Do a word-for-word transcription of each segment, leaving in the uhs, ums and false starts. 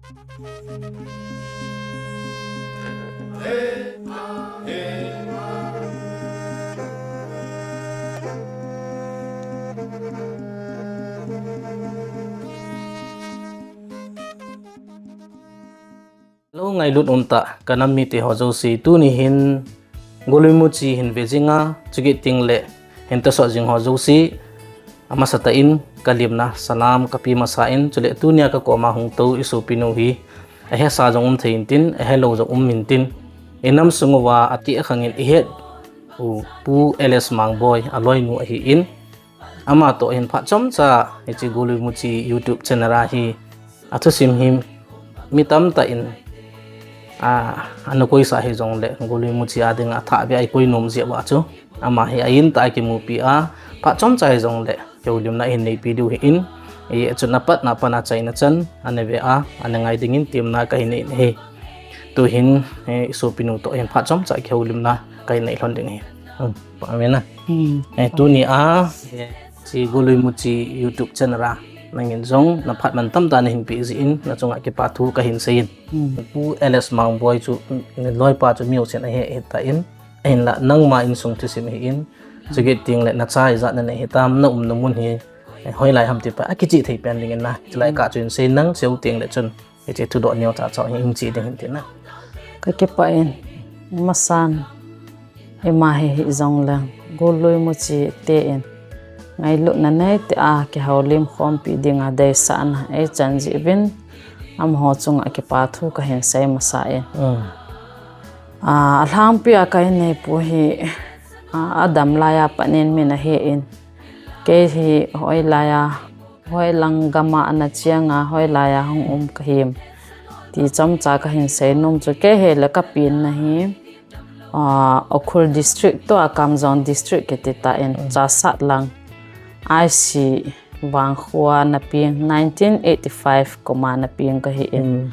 Hello, ngailut umtah ka nam mite ho jouse, tuni hin Golui Muchi hin ve jinga, chukit teng le hin tahsan jing ho jouse, amasatah in ka lemna salam ka pe masa in, chule tunia ka koma hung tou i sopinu hi, ahesa jong um thei intin, ahelou jong um intin, i nam sung uva ati akhang in i het u Pu L S Mangboi, aloinu ahi in, ama toh hin phat chomcha hiche Golui Muchi YouTube channel a hi athusim hi mi tamtah in, a, ana koisa hijongle Golui Muchi a dinga athah beh a i koi nom jeh uva chu ama hi a in tah a kimupi a, phat chomcha hijongle kihoulimna ahin neipi diu ahi in, i, achunna patna a pat a achaina chan ana ve a, ana ngai dingin temna kahin nei ahi. Tuhin, eh, i sopinu toh hin phat chomcha kihoulimna kahin nei lhon ding ahi. Hmm, amen a. Hmm. Eh, tunia, eh, hiche Golui Muchi YouTube channel a nangin jong na phat mantam tah nahin pe jeh in, na chunga kipa thu kahin sei in. Hmm. Pu L S Mangboi chu, na loipa chu music ahi, ahi tan, ahinla nangma insung thusim ahi in, chukit teng le na cha ijat nanei hitam, na umna mun hi, eh, hoilai ham ti pa akichih thei pen dingin na, chulai kah chu hin sei nang cheu teng le chun, hiche thudoh neocha cha hi hin che ding ahin tin na. Ka kipah in, masan, ima hi hijongle, Golui Muchi te in ngailutna neitah a kihoulim khompi dinga deisahna eichan jeh uvin, amaho chunga kipa thu kahin sei masa in. Mm. A, alhangpi a ka inneipu hi, a, adam lai a pat in min ahe in, kei hi hoilai a, hoilang gam a ana cheng a, hoilai a hung um kahim ti chomcha kahin sei nom chu, kei hi le ka penna hi, a, Ukhrul District toh a Kamjong District kiti tan, mm, Chassad lang I C Vangkho a na peng, nineteen eighty-five kum a na peng kahi in. Mm.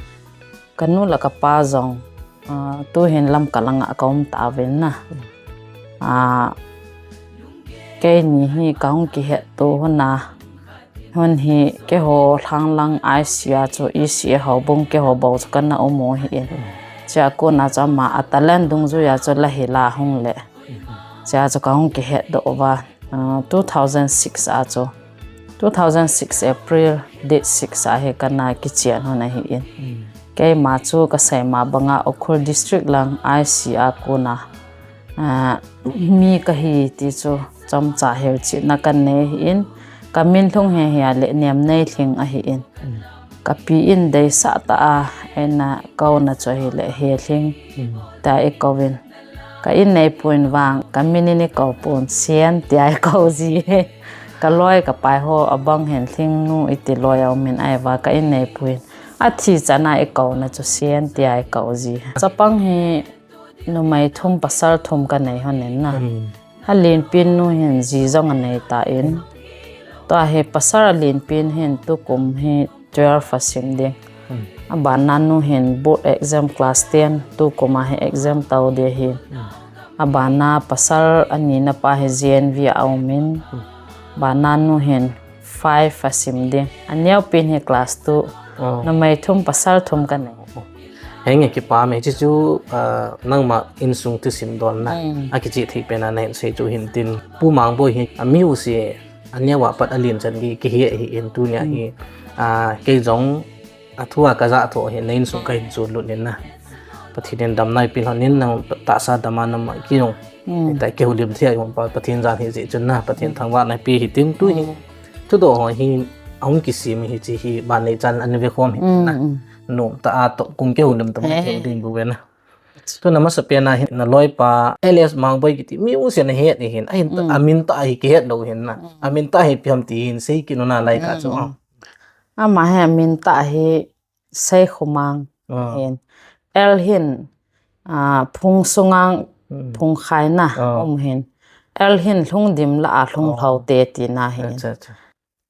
Ka nu le ka pa jong, a, tuhin Lamka langa ka um tauvin na. Mm. A, keini hi ka hung kihetto hon a, hon hi keiho lhanglang I C a chu E C A houbung keiho bou chu kana um u ahi in. Mm. Chua kona chu ama a talent dungjuia chu la hi la hung le. Mm. Chua chu ka hung kihetdoh uva, a, two thousand six a chu. Two thousand six April date six a hi kana kichen hon ahi in. Mm. Keima chu ka seima banga Ukhrul District lang I C a kona, a, mi kahi ti chu chomcha hilchetna kanei ahi in. Ka min lhung hi hia le Nemneilhing ahi in. Mm. Ka pi in deisah tah a eina kouna chu ahile Helhing, mm, tia eikou in. Ka inneipu in vang, ka min in eikou pon, Sen tia eikou ji. Ka loi ka pai ho abang hin Lhingnu iti loi a um in, ahivang ka inneipu in athi chan a eikouna chu Sen tia eikou ji. Chapang hi numei thum pasal thum kanei hon in na. Mm. Alenpen nu hin ji jong anei tan. Tua hi pasal alenpen hin tukum hi twelve asim ding. Hmm. Abana nu hin board exam class ten, tukum a hi exam tao ding ahi. Hmm. Abana pasal anina pa hi J N V a um in. Hmm. Abana nu hin five asim ding. Aneopen hi class two. Oh. Numei thum pasal thum kanei. Henge, kipah e, hiche chu, ah, nangma insung thusim donna. Hmm. Akichih thei pen a nahin sei chu hin tin. Pu Mangboi hi, a music aneo a pat alen chan gei kihe ahi in tunia hi, hmm, a, kei jong a thu a ka jah tho hi, na insung kahin chon lut in na. Pathen in damna eipeh lhon in, nang tahsa dam a na um kit jong. Hmm. Hita kihoulim thei a um pa, Pathen jan ahi jeh chun na, Pathen, hmm, thangvahna eipeh hitin tu hi. Hmm. Thudoh ho hi, ahung kisem hiche hi, ban nei chan ana vekhom hi na. Hmm, hmm. Nom tah a toh, kong kihoulim tah a, eh, kihoulim bou ve na. Tuna masapen a hin na loipa L S Mangboi kiti music nahet ahin, ahin ta, mm, amin tah hi kihet lou hin na. Mm. Amin tah hi ipi ham ti hin sei kit un na lai kah chu. Mm. Ama hi amin tah hi Seikhomang, ah, hin. L hin, ah, phung sunga, mm, phung khaina, ah, um hin. L hin lhungdim lah a lhung, ah, lhou te tina hin. Acha, acha.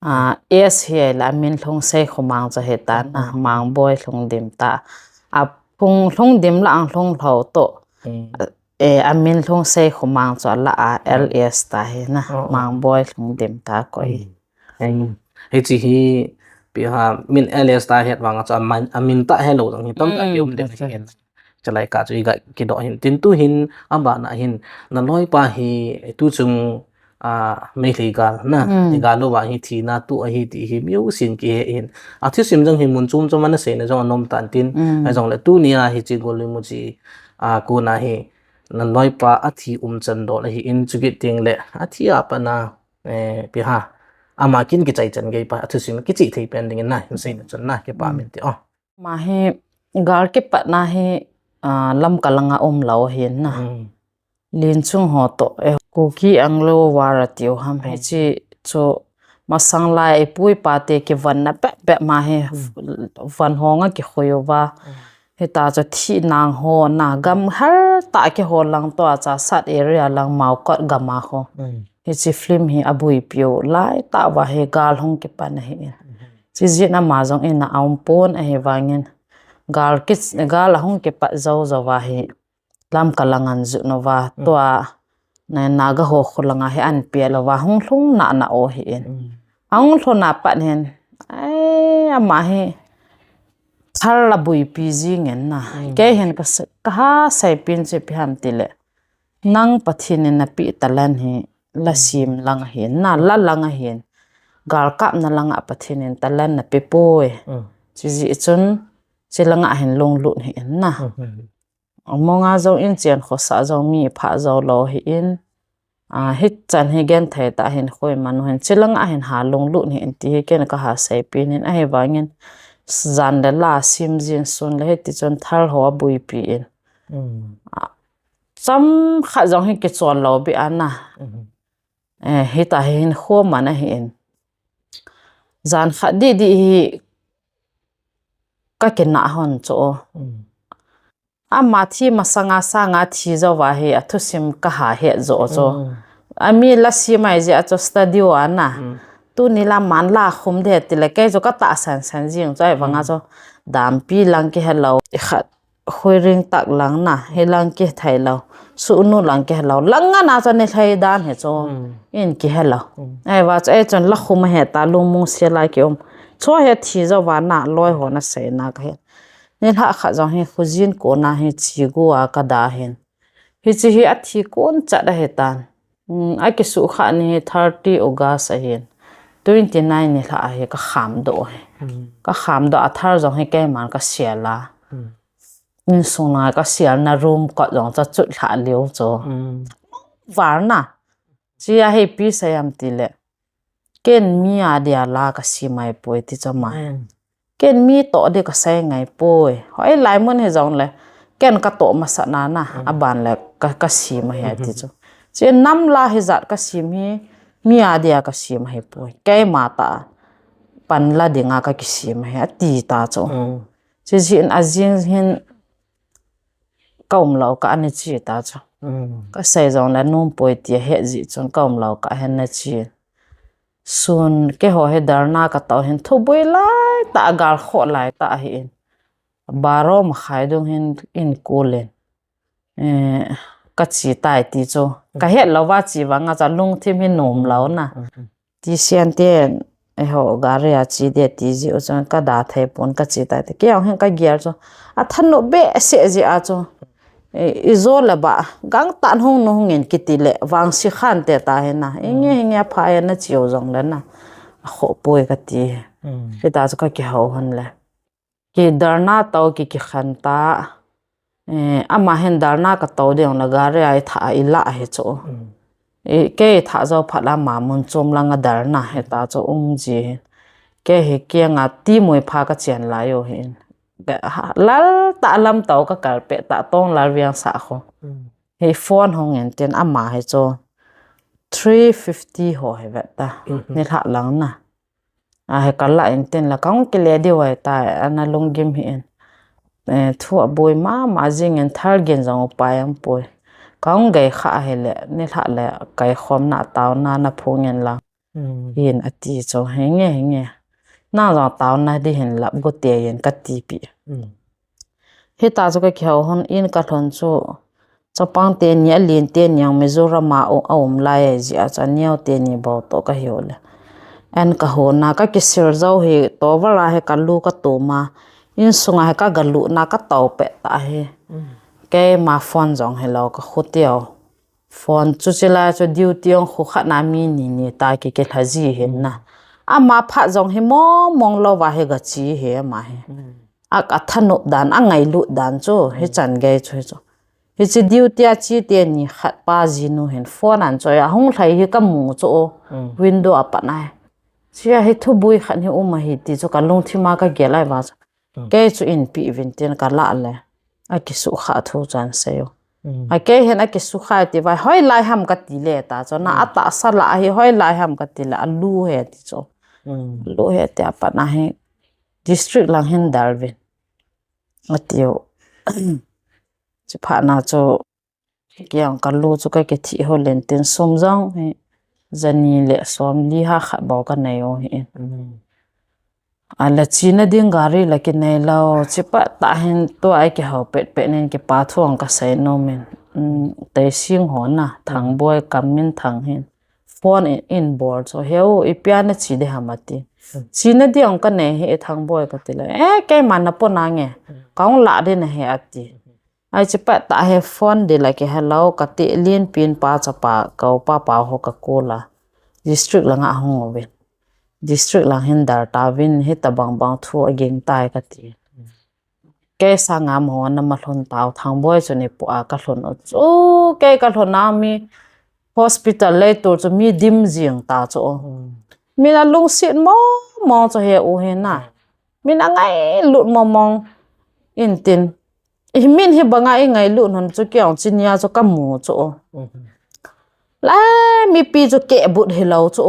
A, S hi ahile amin lhung Seikhomang chu ahi tan na, mm, Mangboi lhungdim tah. A phung lhungdim lah a lhung lhou toh. Mm. E, amin lhung Seikhomang chu alah a, mm, L S tah hi na, oh, oh, Mangboi lhungdim tah koi. Mm. Hiche hi, Ipi ham, min alias tah het vang a chu amin, amin tah helou jong hi tamtah kium den ahi. Chulai kah chu iga kidoh hin. Tin tuhin, abana hin, naloipa hi, tuchung, a, Meitei gal na, igal louva hi thina toh ahi ti hi miusin kihe hin. Athusim jong hi mun chom chom a naseina jong anom tan tin, ahijongle tunia hiche Golui Muchi, a, kona hi, naloipa athi umchan dol ahin, chukit tengle, athi a pat a, eh, ipi ham, ama kin kichai chan geipa, athusim kichih thei pen dingin na, hin seina chun na, kipah min ti o. Ama hi gal kipatna hi, a, Lamka langa umlou ahin na. Lenchung ho toh, eh, Kuki Anglo War atiu ham, hiche chu masang lai ipu ipa te kivonna bep bep ma hi, von ho nga kikhoi uva. Hita chu thih nang ho na, gam har tah kihol lang tua cha sat area lang Maukot gam a ho. Hiche film hi abuipiu laitah uva hi gal hung kipan ahin. Chujeh in ama jong in a aum pon ahivangin gal ki, gal ahung kipat jou jouva hi Lamka lang ahin jot uva, tua, na, Naga ho kho langa hi ahin pel uva, hung lhung nana u ahin. Ahung lhun a pat hin, ai, ama hi thal abuipi jingin na. Kei hin ka sa-, kaha seipin chu ipi ham tile, nang Pathen in napeh talent hi, la sem lang ahin na, la lang ahin. Galkapna langa Pathen in talent napeh poi. Chujeh chun, chulanga hin lunglut hih in na. Amonga jong in chen khosah jong mi phah jou lou ahin. A, hichan hi genthei tah hin koiman u hin. Chulanga hin ha lunglut hih in ti hi ken kaha seipin in ahivangin jan le la sem jin sun le hiti chun thal ho abuipi in. A, chomkhat jong hi kichol lou beh a na. Eh, hita hi hin koiman ahin. Jan khat didi hi kakinah hon chu. Ama thi masanga sanga thi jouva hi athusim kaha het jo chu. Ami la sem mai jeh a chu studio a na. Tuni la man la khum de tile kei chu katahsan san jing chu ahivanga chu. Dampi lang kihelou. Ikhat Huiring tak lang na, hilang kithei lou. Suhnu lang kihelou. Lang ngana chu nilhai dan hi chu. In kihelou. Ahiva chu, eh, chun la khum ahe ta, lungmong sel a kium. Chu hi thi jouva na, loi ho naseina kahe. Nilhah khat jong hi, khojin kona hi, chigu a kada hin. Hiche hi athi kon chat ahitan. Um, akisuhkhah ni hi thirty August ahin. Twenty-nine nilhah a hi kakham doh hi. Kakham doh a thal jong hi keiman kasel a. Insung langa kaselna room kot jong chu achut lhah lheh chu. Varna. Chia hi ipi seiyam tile. Ken mi a dia la kasem ahipoi ti chu ama. Ken mi toh dia kasei ngai poi. Hoilai mun hijongle. Ken katoh masat na na. Aban le ka, kasem ahi ti chu. Chia nam la hijat kasem hi. Mi a dia kasem ahipoi. Keima tah. Pan la dinga kakisem ahi ati ta chu. Chujeh in ajing hin kaum lou kah ana che ta chu. Kasei jongle nom poi ti ahet jeh chun kaum lou kah hin ana che. Sun keiho hi dharna katou hin thubui laitah gal khoh laitah ahin. Baro makhai dung hin in kul in. Eh, kache tai ti chu. Kahet louva che vanga chu lungthim hi nom lou na. Ti sian te, eiho, gari a che dia ti jeh u chun kada thei pon kache tai ti. Kei jong hin kagel chu. Athanop behseh jeh a chu. I, ijo le ba, gangtah hung nu hung in kiti le, vangse khan te ta hi na. Inge, inge pha e nache u jongle na. Akhoh poi kati. Hita chu kakihou hon le. Ki dharna tou ki, kikhen ta. Eh, ama hin dharna katou ding le gari a itha a ilah ahi chu. I, kei itha jou phat le ama mun chom langa dharna hita chu um ji hin. Kei hi kianga ti mui pha kachen lai u hin. Lal tah lam tou kakal peh tah tong lal viang sa kho. Hi phone hung in tin ama hi chu three fifty ho hi vet ta. Nilhah lang na. A, hi kalah in tin la kahung kile diu ahitai, ana lunggim hih in. Eh, thu aboi mama jing in thal gin jong upai aum poi. Kahung gei kha ahile, nilhah le kaikhomna taona naphong in lang. Hin ati chu, hinge, hinge. Nang jong taona di hin lap go te in kati pi. Hita chu kakihou hon in kalhun chu. Chapang teni, alen teni jong Mizoram a u-, aum lai ahi jeh a chu aneo teni bou toh kahiu le. An ka hona ka kisil jou hi, tovar a hi ka lu ka tuma. Insunga hi ka galut na ka tau pet ta hi. Keima phone jong hi lo ka khutio. Phone chu chila chu duty ong khu khat na mi ni ni ta ki ki lha ji hin na. Ama phat jong hi mong mong lo va hi ga chi hi ama hi. A, a thanop dan, a ngailut dan chu, hi chan gei chu hi chu. Hi chi duty a chi te ni khat pa jinu hin phone an choi a hung lhai hi ka mu chu o. Window a pat nai. Chia hi thubui khat hi um a hi ti chu ka lungthim a ka gel ai va chu. Kei chu in pi vin tin ka la le. A kisu kha thu chan sei u. A kei hin a kisu kha ti vai hoi lai ham ka ti le ta chu. Na a ta sa la hi hoi lai ham ka ti le a lu he ti chu. Lu he ti a pat na hi district lang hin dar vin. A tiu. Chi pha na chu kiang ka lu chu ka ke thi ho len tin sum jong hi. Jani le som li ha khat bau ka nei u hi. A la chi na ding gari la ki nei lo, chi pa ta hin tua ai ki hau pet pet nin ki pa thuang ka sei no min. Tei sing ho na, thang boi kam min thang hin. Phone in, in bol chu, heu, i pia na chi de ham a ti. Chi na ding ka nei hi i thang boi ka ti le. Eh, kei man na po na nge. Ka ong la de na he a ti. Ai chi pa ta he phone de la ki hello ka ti lin pin pa cha pa, ka u pa pa ho ka ko la. District la nga hung o vin. District lang hin dar ta vin hi ta bang bang thu a ging tai ka ti. Kei sanga mo na ma hlun tau thang boi chu ni pu a ka hlun u chu kei ka hlun a mi hospital lei tur chu mi dim jing ta chu. Mi na lungsit mo mo chu he u he na. Mi na ngailut mo mong in tin. I min hi banga i ngailut nun chu kiang chi nia chu ka mu chu. La mi pi chu ke but hi lo chu.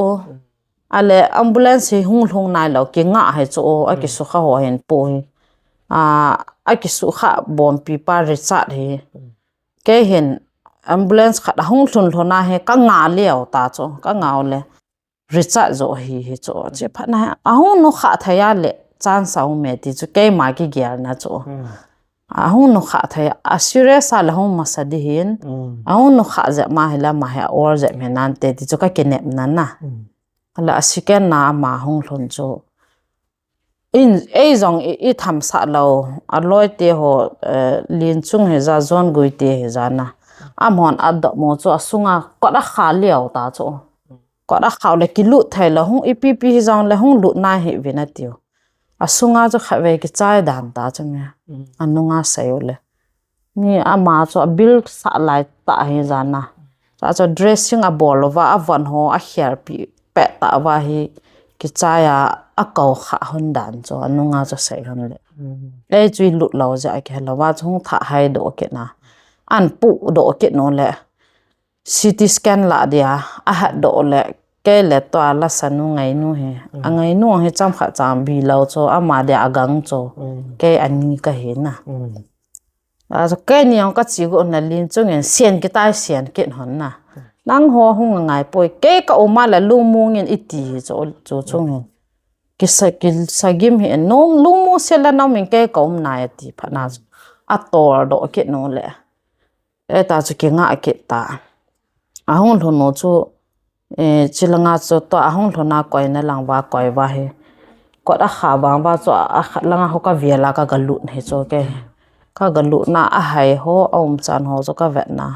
Ale ambulance hi hung hlung nai lo ki nga hai chu o, a ki su kha ho hin po hi. A, a ki su kha bom pi pa Richard hi. Kei hin ambulance khat a hung hlun hlun a hi ka nga liau ta chu, ka nga le. Richard jo hi hi chu, chi phat na hi. A hung nu kha thaya le, chan sa u me ti chu, kei ma ki gel na chu. A hung nu kha thaya, a serious a le hung masa di hin. A hung nu kha je ma hi la ma hi a or je me nan te ti chu ka ki nep na na. Ala a second na ama hung hlun chu. In, ei jong i, i tham sa lo, a loi te ho, eh, lin chung hi ja, zon gui te hi ja na. Am hon a dop mo chu a sunga kot a kha liau ta chu. Kot a kha le ki lut thai lo, hung i pi pi hi jong le hung lut na hi vin a tiu. A sunga chu kha ve ki chai dan ta chu me. A nunga sai u le. Ni ama chu a bil sa lai ta hi ja na. Cha chu dressing a bol lo va a von ho a kher pi pet ta va hi ki chai a a kau kha hon dan chu a nunga chu sei hon le. Ei chu i lut lo ja a ki lo va chu hung tha hai do ki na. An pu do ki no le. C T scan la dia a hat do le. Kei le to a la sa nu ngai nu hi. A ngai nu hi cham kha cham bi lo chu ama dia a gang chu. Kei a ni ka hi na. A, kei ni ong ka chi go na lin chung in sian ki tai sian ki hon na. Nang ho hung ngai poi. Kei ka u ma la lung mung in i ti hi chu, chu chung in. Ki sa, ki sa gim hi no lung mung se la na min kei ka um na ya ti pha na chu. A tor do ki no le. E ta chu ki nga ki ta. A hung hlun no chu. E, chi langa chu to a hung hlun a koi na lang va koi va hi. Kot a kha vang va chu a khat langa ho ka vial a ka ga lut hi chu kei. Ka ga lut na a hai ho, a um chan ho chu ka vet na.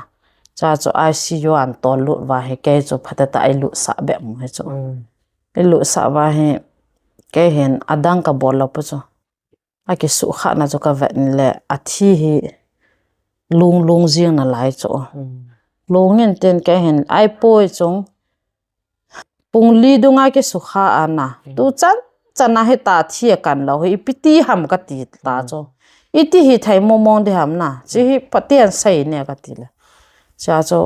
Cha chu I C U an to lut va hi kei chu phat ta i lut sa be mu hi chu. I lut sa va hi kei hin a dang ka bol lo pu chu. A ki su kha na chu ka vet le a thi hi lung lung jing na lai chu. Lung in tin kei hin ai poi chung. Pung li dunga ki su kha a na. Tu chan, chan a hi ta thi a kan lo hi, i pi ti ham ka ti ta chu. I ti hi thai mo mong di ham na. Chi hi Pathian sai ne ka ti le. Cha chu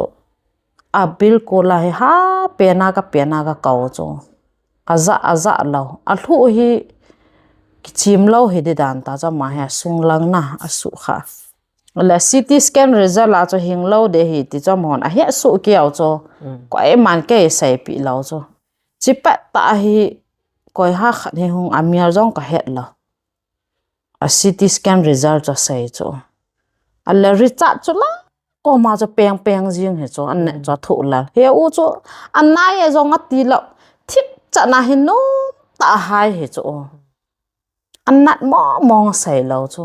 a bil ko la hi ha pe na ka pe na ka kau chu. A za, a za lo. A hlu hi ki chim lo hi di dan ta chu ma hi a sung lang na a su kha. Le C T scan result a chu hing lo de hi ti chu amahon a hia su kiau chu. Koi man kei sei pi lo chu. Chi pet ta hi koi ha khat hi hung a mial jong ka het lo. A C T scan result chu sei chu. A le Richard chu la ko ma chu peng peng jing hi chu an ne chu thu la. He u chu an nai e jong a ti lo. Thik chana hi nom tah hai hi chu. Anat mong mong sei lou chu.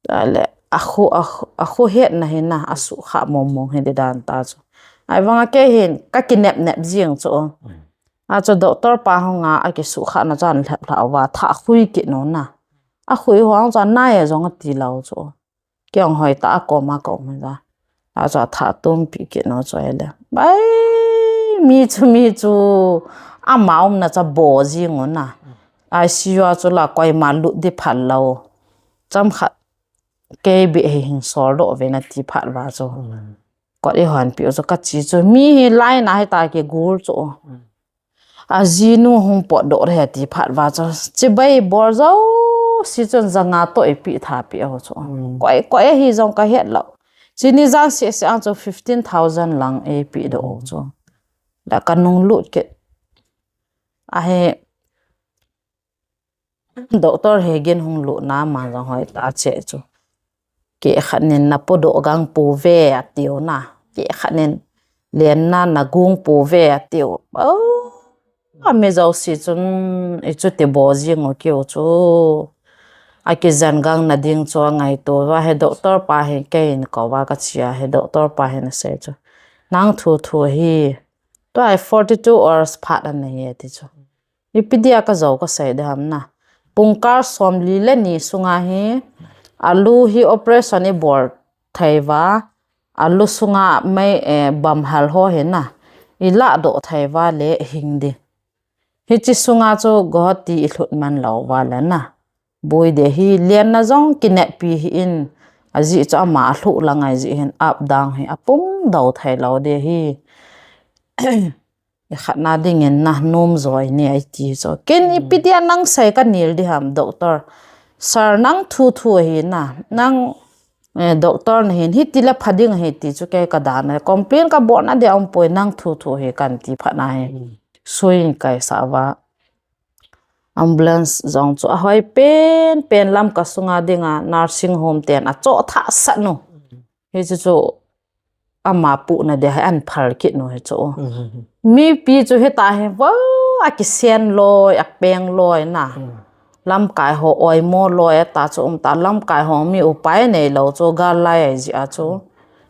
Tale, a khu, a khu, a khu hetna hi na, a sukha mong mong hi di dan ta chu. Ahivanga kei hin, ka kinep nep jing chu. A chu doctor pa hung a, a kisukha na chan lhep lhah uva, tha khui kit nu na. A khui hong chu, nai a jong a ti lou chu. Kei hong hoi ta, a koma ka um hi da. A chu a tha tum pi kit nu chu ahile. Bai, mi chu, mi chu, ama umna cha bo jing u na. I C U a chu la koima lut di phat lou. Cham khat kei beh hi hing sol doh ve na ti phat va chu. Kot i hon pi u chu ka chi chu. Mi hi lai na hi ta kigul chu. A jinu hung potdoh re ti phat va chu. Chibai bol jouse chun janga toh eipeh tha peh u chu. Koi, koi hi jong ka het lou. Chini jan seh seh ang chu fifteen thousand lang eipeh doh u chu. La ka nung lut kit. Ahi, doctor hi gin hung lut na ma jong hoi ta che chu. Kei khat nin na podoh gang pouve a tiu na. Kei khat nin len na na gung pouve a tiu. Oh, a mi jouse chun i chu ti bo jing u kiu chu. A kijen gang na ding chu a ngaito va he doctor pa hi kei in ko va ka chia he doctor pa hi na sei chu. Nang thu thu hi. Tua hi forty two hours phat a nei e ti chu. Ipi dia ka jou ka sei de ham na. Pungkal som li le ni sunga hi, alu hi operation i bol thei va, alu sunga mai, eh, bamhal ho hi na, i lah doh thei va le hing di. Hichi sunga chu gohati i lhut man lou va le na. Boi de hi, len na jong kinep pi hi in, a ji chu ama a lhuh la ngai ji hin up down hi, a pum dou thei lou de hi. I khat na ding in na nom joi ni ai ti chu. Ken ipi dia nang sei ka nil di ham, doctor. Sir, nang thu thu hi na. Nang, eh, doctor na hin. Hiti la pha ding hi ti chu kei ka dan a. Complain ka bol na dia um poi nang thu thu hi kan ti phat na hi. Sui in kai sa va. Ambulance jong chu a hoi pen, pen lam ka sunga ding a nursing home ten a cho tha sa nu. Hi chu chu ama pu na de hai an phal kit nu hi chu. Mipi chu hita hi vo a kisen loi, a peng loi na. Lamkai ho oimo loi a ta chu um ta, lamkai ho mi upai nei lou chu gal lai ai ji a chu.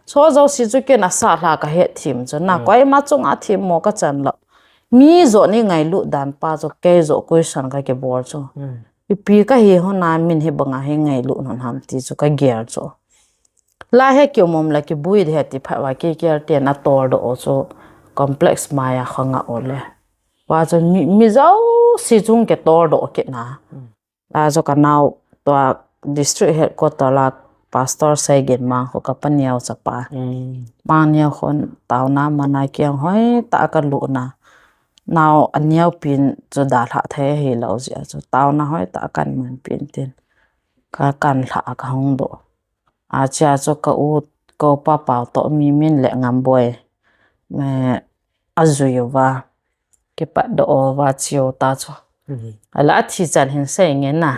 Cho jo si chu ken a sa hla ka het thim chu na. Koima chunga thim mo ka chan lou. Mi jo ni ngailut dan pa chu kei jo question ka kibol chu. Ipi ka hi ho na min hi banga hi ngailut non ham ti chu ka gel chu. La he kiu mom la kibui de he ti phat va kei gel te na tol doh u chu complex maya khanga o le. Va chu mi, mi jouse chung ke tol doh kit na. La chu ka nao tua district headquarter la pastor Saigin Mang ho ka pa neo chapa. Mang neo hon tauna mana kiang hoi ta ka lu na. Nao a neo pin chu dalha thei hi lou ji a chu tauna hoi ta kan man pin tin. Ka kan lha ka hung doh. A chia chu ka u, ka upa pau to mi min le ngam boi. Me a zui uva. Kipat doh uva chiu ta chu. Ala a thi chan hin sei nge na.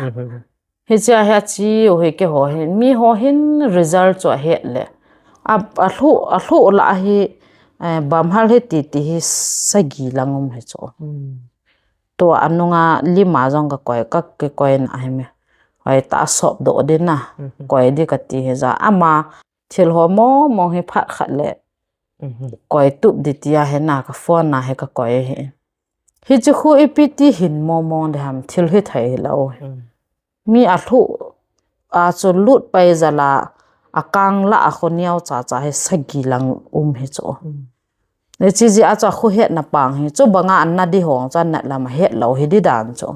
Hi chia hi a chiu hi ke ho hin. Mi ho hin result chu a het le. A, a hlu, a hlu la hi, eh, bamhal hi ti ti hi sagi lang um hi chu. Tua anunga lima jong ka koi, ka kikoi na hi me. Hoi ta sop doh di na. Koi di ka ti hi ja. Ama thil ho mo mo hi phat khat le. Koi tup di tia hi na ka phone na hi ka koi hi. Hi chu khu ipi ti hin mo mo de ham thil hi thei lou. Mi a hlu a chu lut pai jala a kang la a khu neo cha cha hi sagi lang um hi chu. Ni chi ji a chu a khu het na pang hi chu banga an na di hong chu an nat lam a het lou hi di dan chu.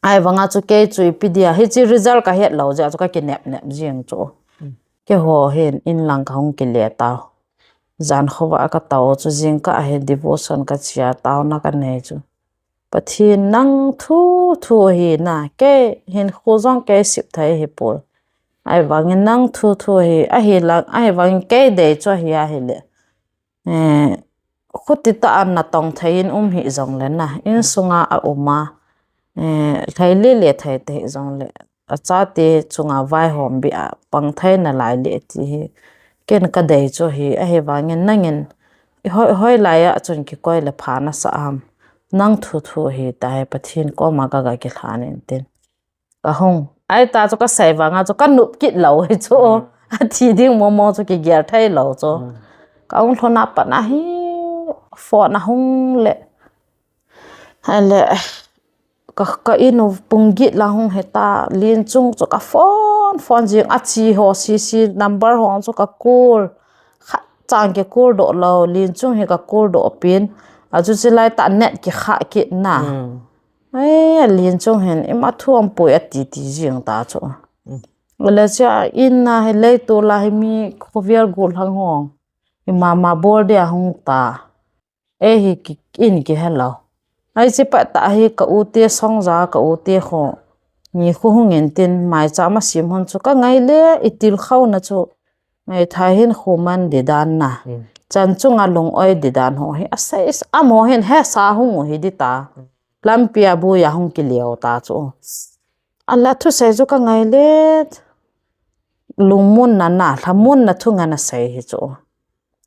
Ai vanga chu kei chu ipi dia hi chi result ka het lou ji a chu ka kinep nep jing chu. Ke ho hin in lang ka hung kile ta. Jan khova ka tao chu jing ka he devotion ka chia tao na ka nei chu. Pathen nang thu thu hi na, kei hin khu jong kei sip thei hi poi. Ai vangin nang thu thu hi, ahi lang, ai vangin kei dei chu hi ahi le. Eh, khuti ta an na tong thei in um hi jong le na, in sunga a um a, eh, thei le le thei te hi jong le. A chate chunga vaihom bia pang thei na lai le ti hi. Ken ka dei chu hi, ahi vangin nangin, i hoi, hoi lai a chun kikoi le pha na sa ham. nang thu thu hi ta hi Pathen koma ka ga kilhan in tin. Ka hung. Ai ta chu ka sei vanga chu ka nup kit lou hi chu. A thi ding momo chu kigel thei lou chu. Ka hung lhona pat na hi phone a hung le. Ai le ka, ka in u pung get la hung heta Lenchung chu ka phone, phone jing a chi ho C C number ho chu ka call. Khat chang ki call doh lou, Lenchung hi ka call doh pin. A chu chi lai ta net kikha kit na. Ai, a Lenchung hin, ima thu aum poi ati ti jing ta chu. Le chia in na hi lei tu la hi mi khovel gul hang ho. Ima ma bol dia hung ta. Ei hi ki, in kihe lou. Ai chi pa ta hi ka u te song ja ka u te ho. Ni khu hung in tin mai cha ma sim hon chu ka ngai le i til khau na chu. Ngai thai hin khu man di dan na. Chan chunga lung oi di dan ho hi. A sei is a mo hin he sa hung u hi di ta. Lampi a bu ya hung ki liau ta chu. A la thu sei chu ka ngai le. Lungmun na na, lhamun na thu nga na sei hi chu.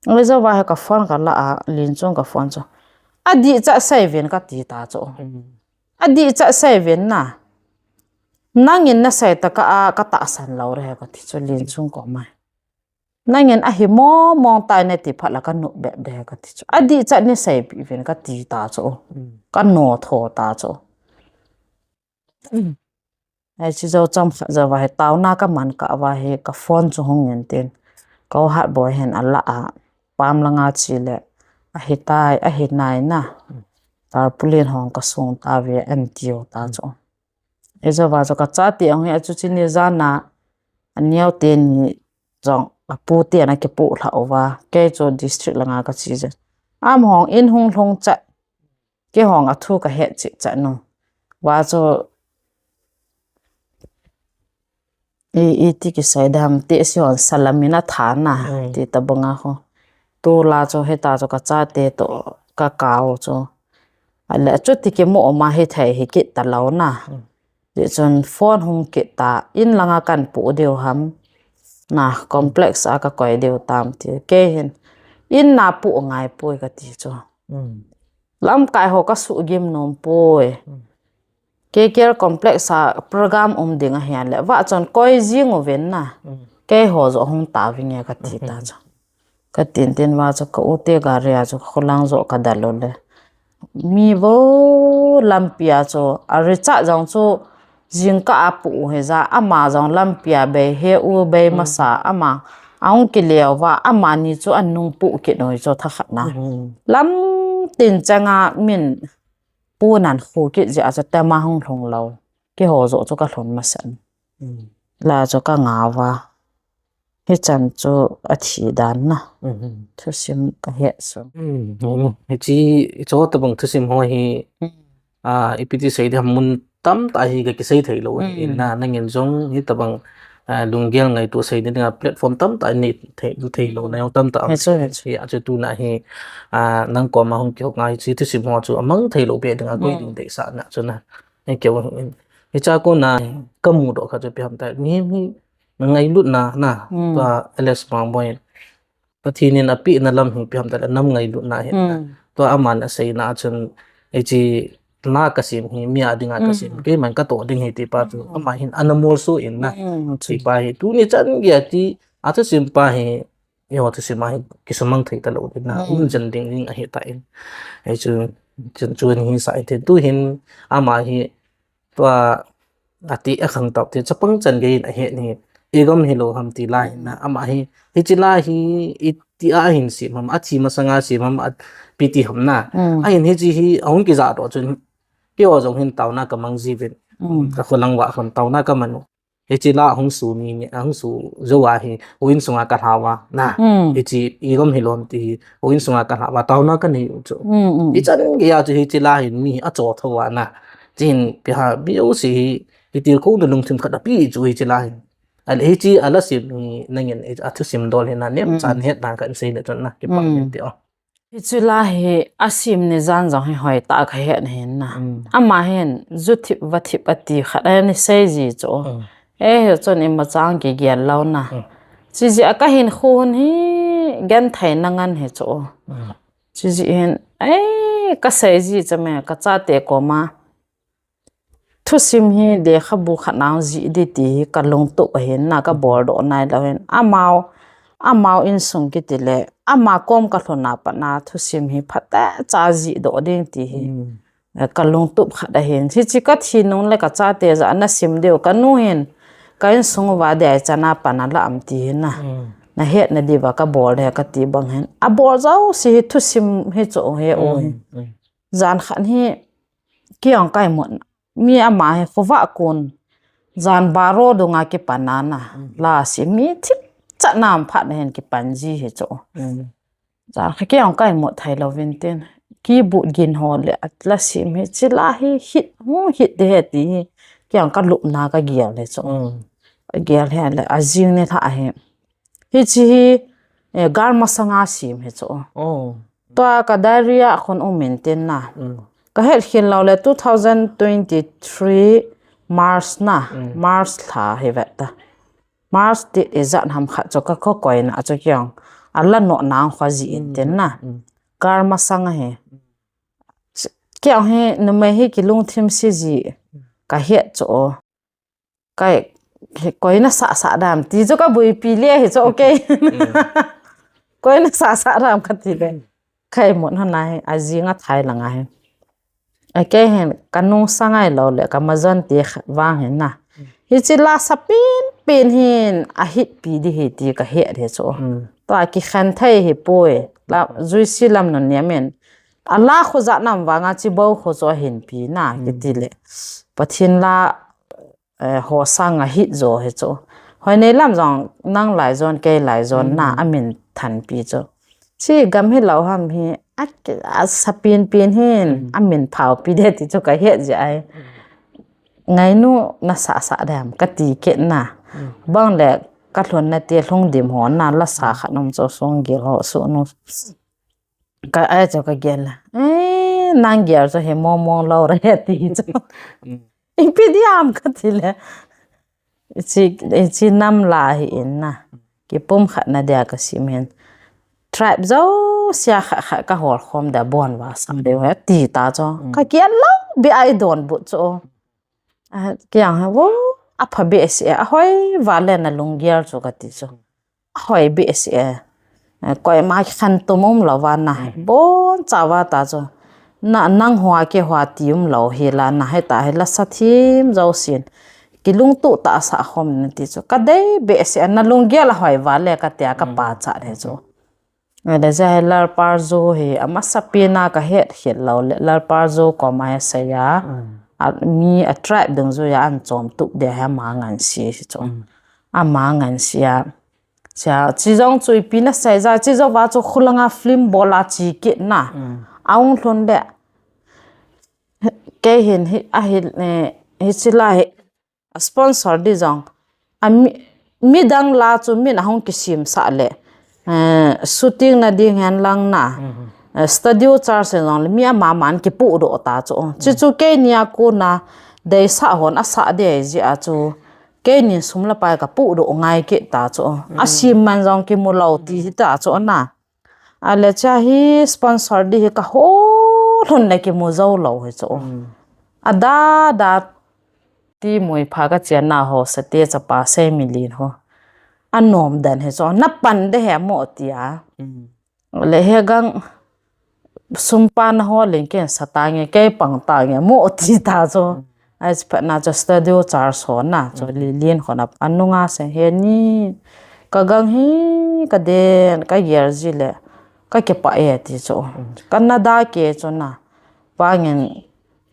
Ngai zo va he ka phone ka la a, Lenchung ka phone chu. A di cha sei vin ka ti ta chu. A di cha sei vin na. Nang in na sei ta ka a, ka ta san lou re he ka ti chu Lenchung ko mai. Nang in a hi mo mong tai ne ti phat la ka nup bep de he ka ti chu. A di cha ni sei pi vin ka ti ta chu. Ka no tho ta chu. Ai chi zo cham kha zo va he tau na ka man ka va he ka phone chu hung in tin. Ka u hat boi hen a la a. Pam la nga chi le. A hi tai, a hi nai na. Tarpaulin hong ka sung ta ve an tiu ta chu. E zo va chu ka cha ti ang he a chu chi ni za na. A niau te ni zong a pu te na ke pu hla u va. Ke chu district la nga ka chi ze. Am hong in hung hlung cha. Ke hong a thu ka het chi cha nu. Va chu I, i ti kisai dam ti si hon salamin a tha na, ti ta banga ho. Tu la chu he ta chu ka cha te to ka kau chu. A le chu ti ki mo ma he thei hi ki ta lau na. Ti chun phone hung ki ta in langa kan pu deu ham. Na complex a ka koi deu tam ti. Ke hin in na pu ngai pui ka ti chu. Lam kai ho ka su gim nom pui. K K R complex a program um ding a hian le va chon koi jing u ven na. Kei ho zo hung ta vinge ka ti ta chu. Ka tin tin va chu ka u te gari a chu kholang zo ka dal lo le. Mi vo lampi a chu a ri cha jong chu jing ka a pu u he za ama jong lampi a bei he u bei masa ama a hung ki leo va ama ni chu an nung pu ki noi chu tha khat na. Lam tin changa min Pu nan khu kit jia chu tema hung hlung lo. Keiho joh chu ka hlun masan. La chu ka ngau va. Hichan chu a thi dan na. Thusim ka he su. Hichi, hicho tabang thusim ho hi, a, ipi ti sei ding ham, mun tamtah hi ka kisei thei lo. Ina, nangin jong hitabang, a, lunggel ngaito sei ding a platform tamtah nei thei, thei lo na jong tamtah. Hichu, hichu. Hi, a chu tuna hi, a, nang koma hung kihou ngai hichi thusim ho chu amang thei lo be ding a koi ding deisah na chu na. Hei keu hin. Hicha kona ka mudoh kha chu ipi ham ta. Mihem hi ngailutna, na. Tua Alex Mangboi. Pathen in apehna lam hi ipi ham ta le nam ngailutna hi. Tua aman aseina chun hichi na ka sem hi mi a dinga ka sem. Keiman ka toh ding hi ti pa chu. Ama hin ana molso in na. Ti pa hi. Tuni chan gei a ti a thusim pa hi. Eiho thusim a hi kisumang thei ta lo ding na, um jan ding ding ahi ta in. Hichu, chun, chun hi sa in tin tu hin, ama hi, tua, ati a khang tau ti, chapang chan gei in ahi ni, i gam hi lo ham ti la hin na, ama hi, hichi la hi, iti a hin sim ham, athi masanga sim ham, a piti ham na. Ahin hichi hi, ahung kija doh chun, keiho jong hin tauna ka mang jiuvin. Ka kholang va khon tauna ka man u. Hichi la hung su ni, hung su jou a hi, houin sunga ka lha uva, na. Hichi i gam hi lom ti hi, houin sunga ka lha uva, tauna ka nei u chu. Hichan gei a chu hichi la hin mi a cho tho uva, na. Chin pi ha, mi o si hi, hi til ko na lungthim khat a pi chu hichi la hin. Ale hichi a la sim hi, nangin a thusim dol hi na, nem chan het na kan sei le chun na, kipa min ti o. Hichu la hi a sim ni jan jong hi hoi ta ka het hin na. Ama hin ju thip va thip ati khat a ni sei ji chu. E hi chun ima chang kigel lo na. Chi ji a ka hin khu hun hi gen thei na ngan hi chu. Chi ji hin, ei, Ka sei ji cha me, ka chate koma thusim hi lekhabu khat nang ji di ti hi ka lungtup ahin na, ka bol doh nai lou hin. Amau, amau insung kiti le, ama kom ka lhun a pat na thusim hi phatecha ji doh ding ti hi. Eh, ka lungtup khat ahin. Hichi ka thi nung le ka chate ja na sim diu ka nu hin. Ka insung uva dei chan a pan a la am ti hin na. Na het na diuva ka bol de ka ti bang hin. A bol jouse hi thusim hi chu he u hi. Jan khat hi kiang kai mut na. Mi ama hi khovah kun. Jan baro dunga kipan a na. La sim mi thip chat nam phat na hin kipan ji hi chu. Jan khat kiang kai mut thei lou vin tin. Keyboard gin ho le a la sim hi chi la hi hit, hung hit de he ti hi. Kiang ka lupna ka gel le chu. Ka gel he le a jing ni lha hi. Hichi hi, eh, gal masanga sim hi chu. Tua ka diary a khun um in tin na. Ka het khel lou le two thousand twenty-three March na. March lha hi vet ta. March ti ijat ham khat chu ka kho koina chu kiang. A la no nang kho ji in tin na. Gal masanga hi. Kiang hi numei hi kilungthim se ji ka het chu. Kai, koi na sah sah dam ti chu ka buipi le hi chu, okay. Koi na sah sah dam ka ti le. Kai mun hana hi, a jing a thai langa hi. A kei hin, ka nungsa ngai lou le, ka majon ti khat vang hin na. Hichi la sa pin pin hin, a hit pi di hi ti ka het hi chu. Tua kikhen thei hi poi, la, juisi lam nun niam in. A la khu ja nam vanga chi bou khu chu a hin pi na, kiti le. Pathen la, eh, ho sanga hit jo hi chu. Hoi nei lam jong nang lai jon, kei lai jon na, a min than pi chu. Chi gam hi lou ham hi, a, a sa pin pin hin, a min phao pi de ti chu ka het ji ai. Ngai nu na sa sa dam, ka ti kit na. Bang le ka lhun na ti lhung dim ho na la sa khat nom chu sung gil ho su nu. Ka ai chu ka gel la. Eh, nang gel chu he mo mo lou re ti chu. Ipi diam ka ti le. Chi, chi nam la hi in na. Kipum khat na dia ka sim hin. Tribe jouse a khat khat ka hol khom da bon va sam deu he ti ta chu. Ka kial lou bi ai don but chu. A, kiang ha vo, a pha behseh a, a hoi va le na lunggel chu ka ti chu. A hoi behseh a. Eh, koima kikhen tum um lou va na. Bon cha va ta chu. Na, nang hua kei hua ti um lou hi la na, heta hi la sa thim jo sin. Kilungtup tah sa khom na ti chu. Ka dei behseh a, na lunggel a hoi va le ka tia ka pa cha de chu. Ngai le ja hi Lalpa jo hi, a masa pi na ka het het lou le, Lalpa jo koma he saya, a, mi a tribe dungjuia an chom tup de he ama ngan si hi chu. Ama ngan si a. Cha, chi jong chu ipi na sei ja, chi jo va chu khulanga film bol a chi kit na. A ung lhun le. Kei hin hi, a hi, eh, hi chi la hi. A sponsor di jong. A mi, midang la chu min a hung kisim sa le. Eh, shooting na ding hen lang na. Eh, studio charge jong le mi ama man kipu do ta chu. Chi chu kei nia ko na dei sa hon a sa de ji a chu. Kei nin sum la pai ka pu do ngai kit ta chu. A sim man jong kimu lou ti hi ta chu na. A le cha hi sponsor di hi ka ho lhun le kimu jou lou hi chu. A da da ti mui pha ka chia na ho sa te cha pa sei mi lin ho. A nom dan hi chu. Na pan de he mo ti a. Le he gang sum pa na ho len ken sa ta nge, kei pang ta nge, mo ti ta chu. Ai chi phat na chu studio charge ho na chu li lin ho na. A nunga se he ni ka gang hi ka den, ka gel ji le. Ka kipah e ti chu. Ka na da ke chu na. Pa ngen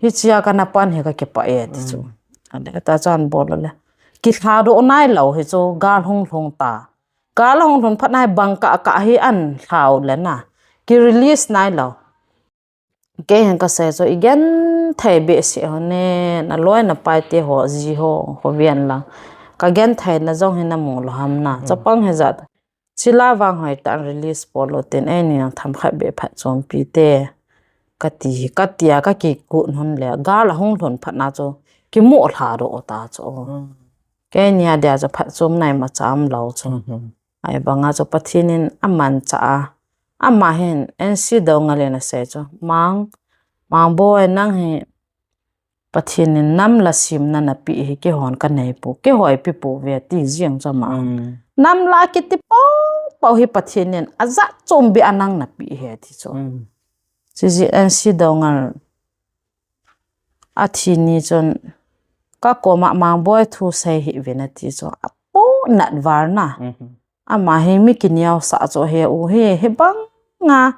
hi chia ka na pan hi ka kipah e ti chu. A le ta chan bol le. Ki lha do nai lou hi chu gal hung lhung ta. Gal hung lhun phat nai bang ka ka hi an lhau le na. Ki release nai lou. Kei hin ka sei chu i gen thei behseh ho ne, na loi na pai te ho ji ho, ho vian lang. Ka gen thei na jong hi na mu lou ham na. Chapang hi jat. Chi la vang hoi ta release pol lou tin ei ni nang tham khat be phat chom pi te. Ka ti, ka tia, ka kikut hun le. Gal hung lhun phat na chu. Kimu lha do ta chu. Kei nia dia chu phatchom nai ma cha um lou chu. Ai banga chu Pathen in aman cha a. Ama hin N C Doungel in asei chu. Mang Mangboi, nang hi Pathen in nam la simna napeh hi keihon kanei pou, keiho eipeh pouve ati jeng chu ama. Nam la kiti poupou hi Pathen in ajat chom beh a nang napeh hi ati chu. Chujeh a N C Doungel athi ni chun kakoma Mangboi thu sei hih uvin ati chu. Apohnat val na. Ama hi mi kineosah chu he u hi, hibanga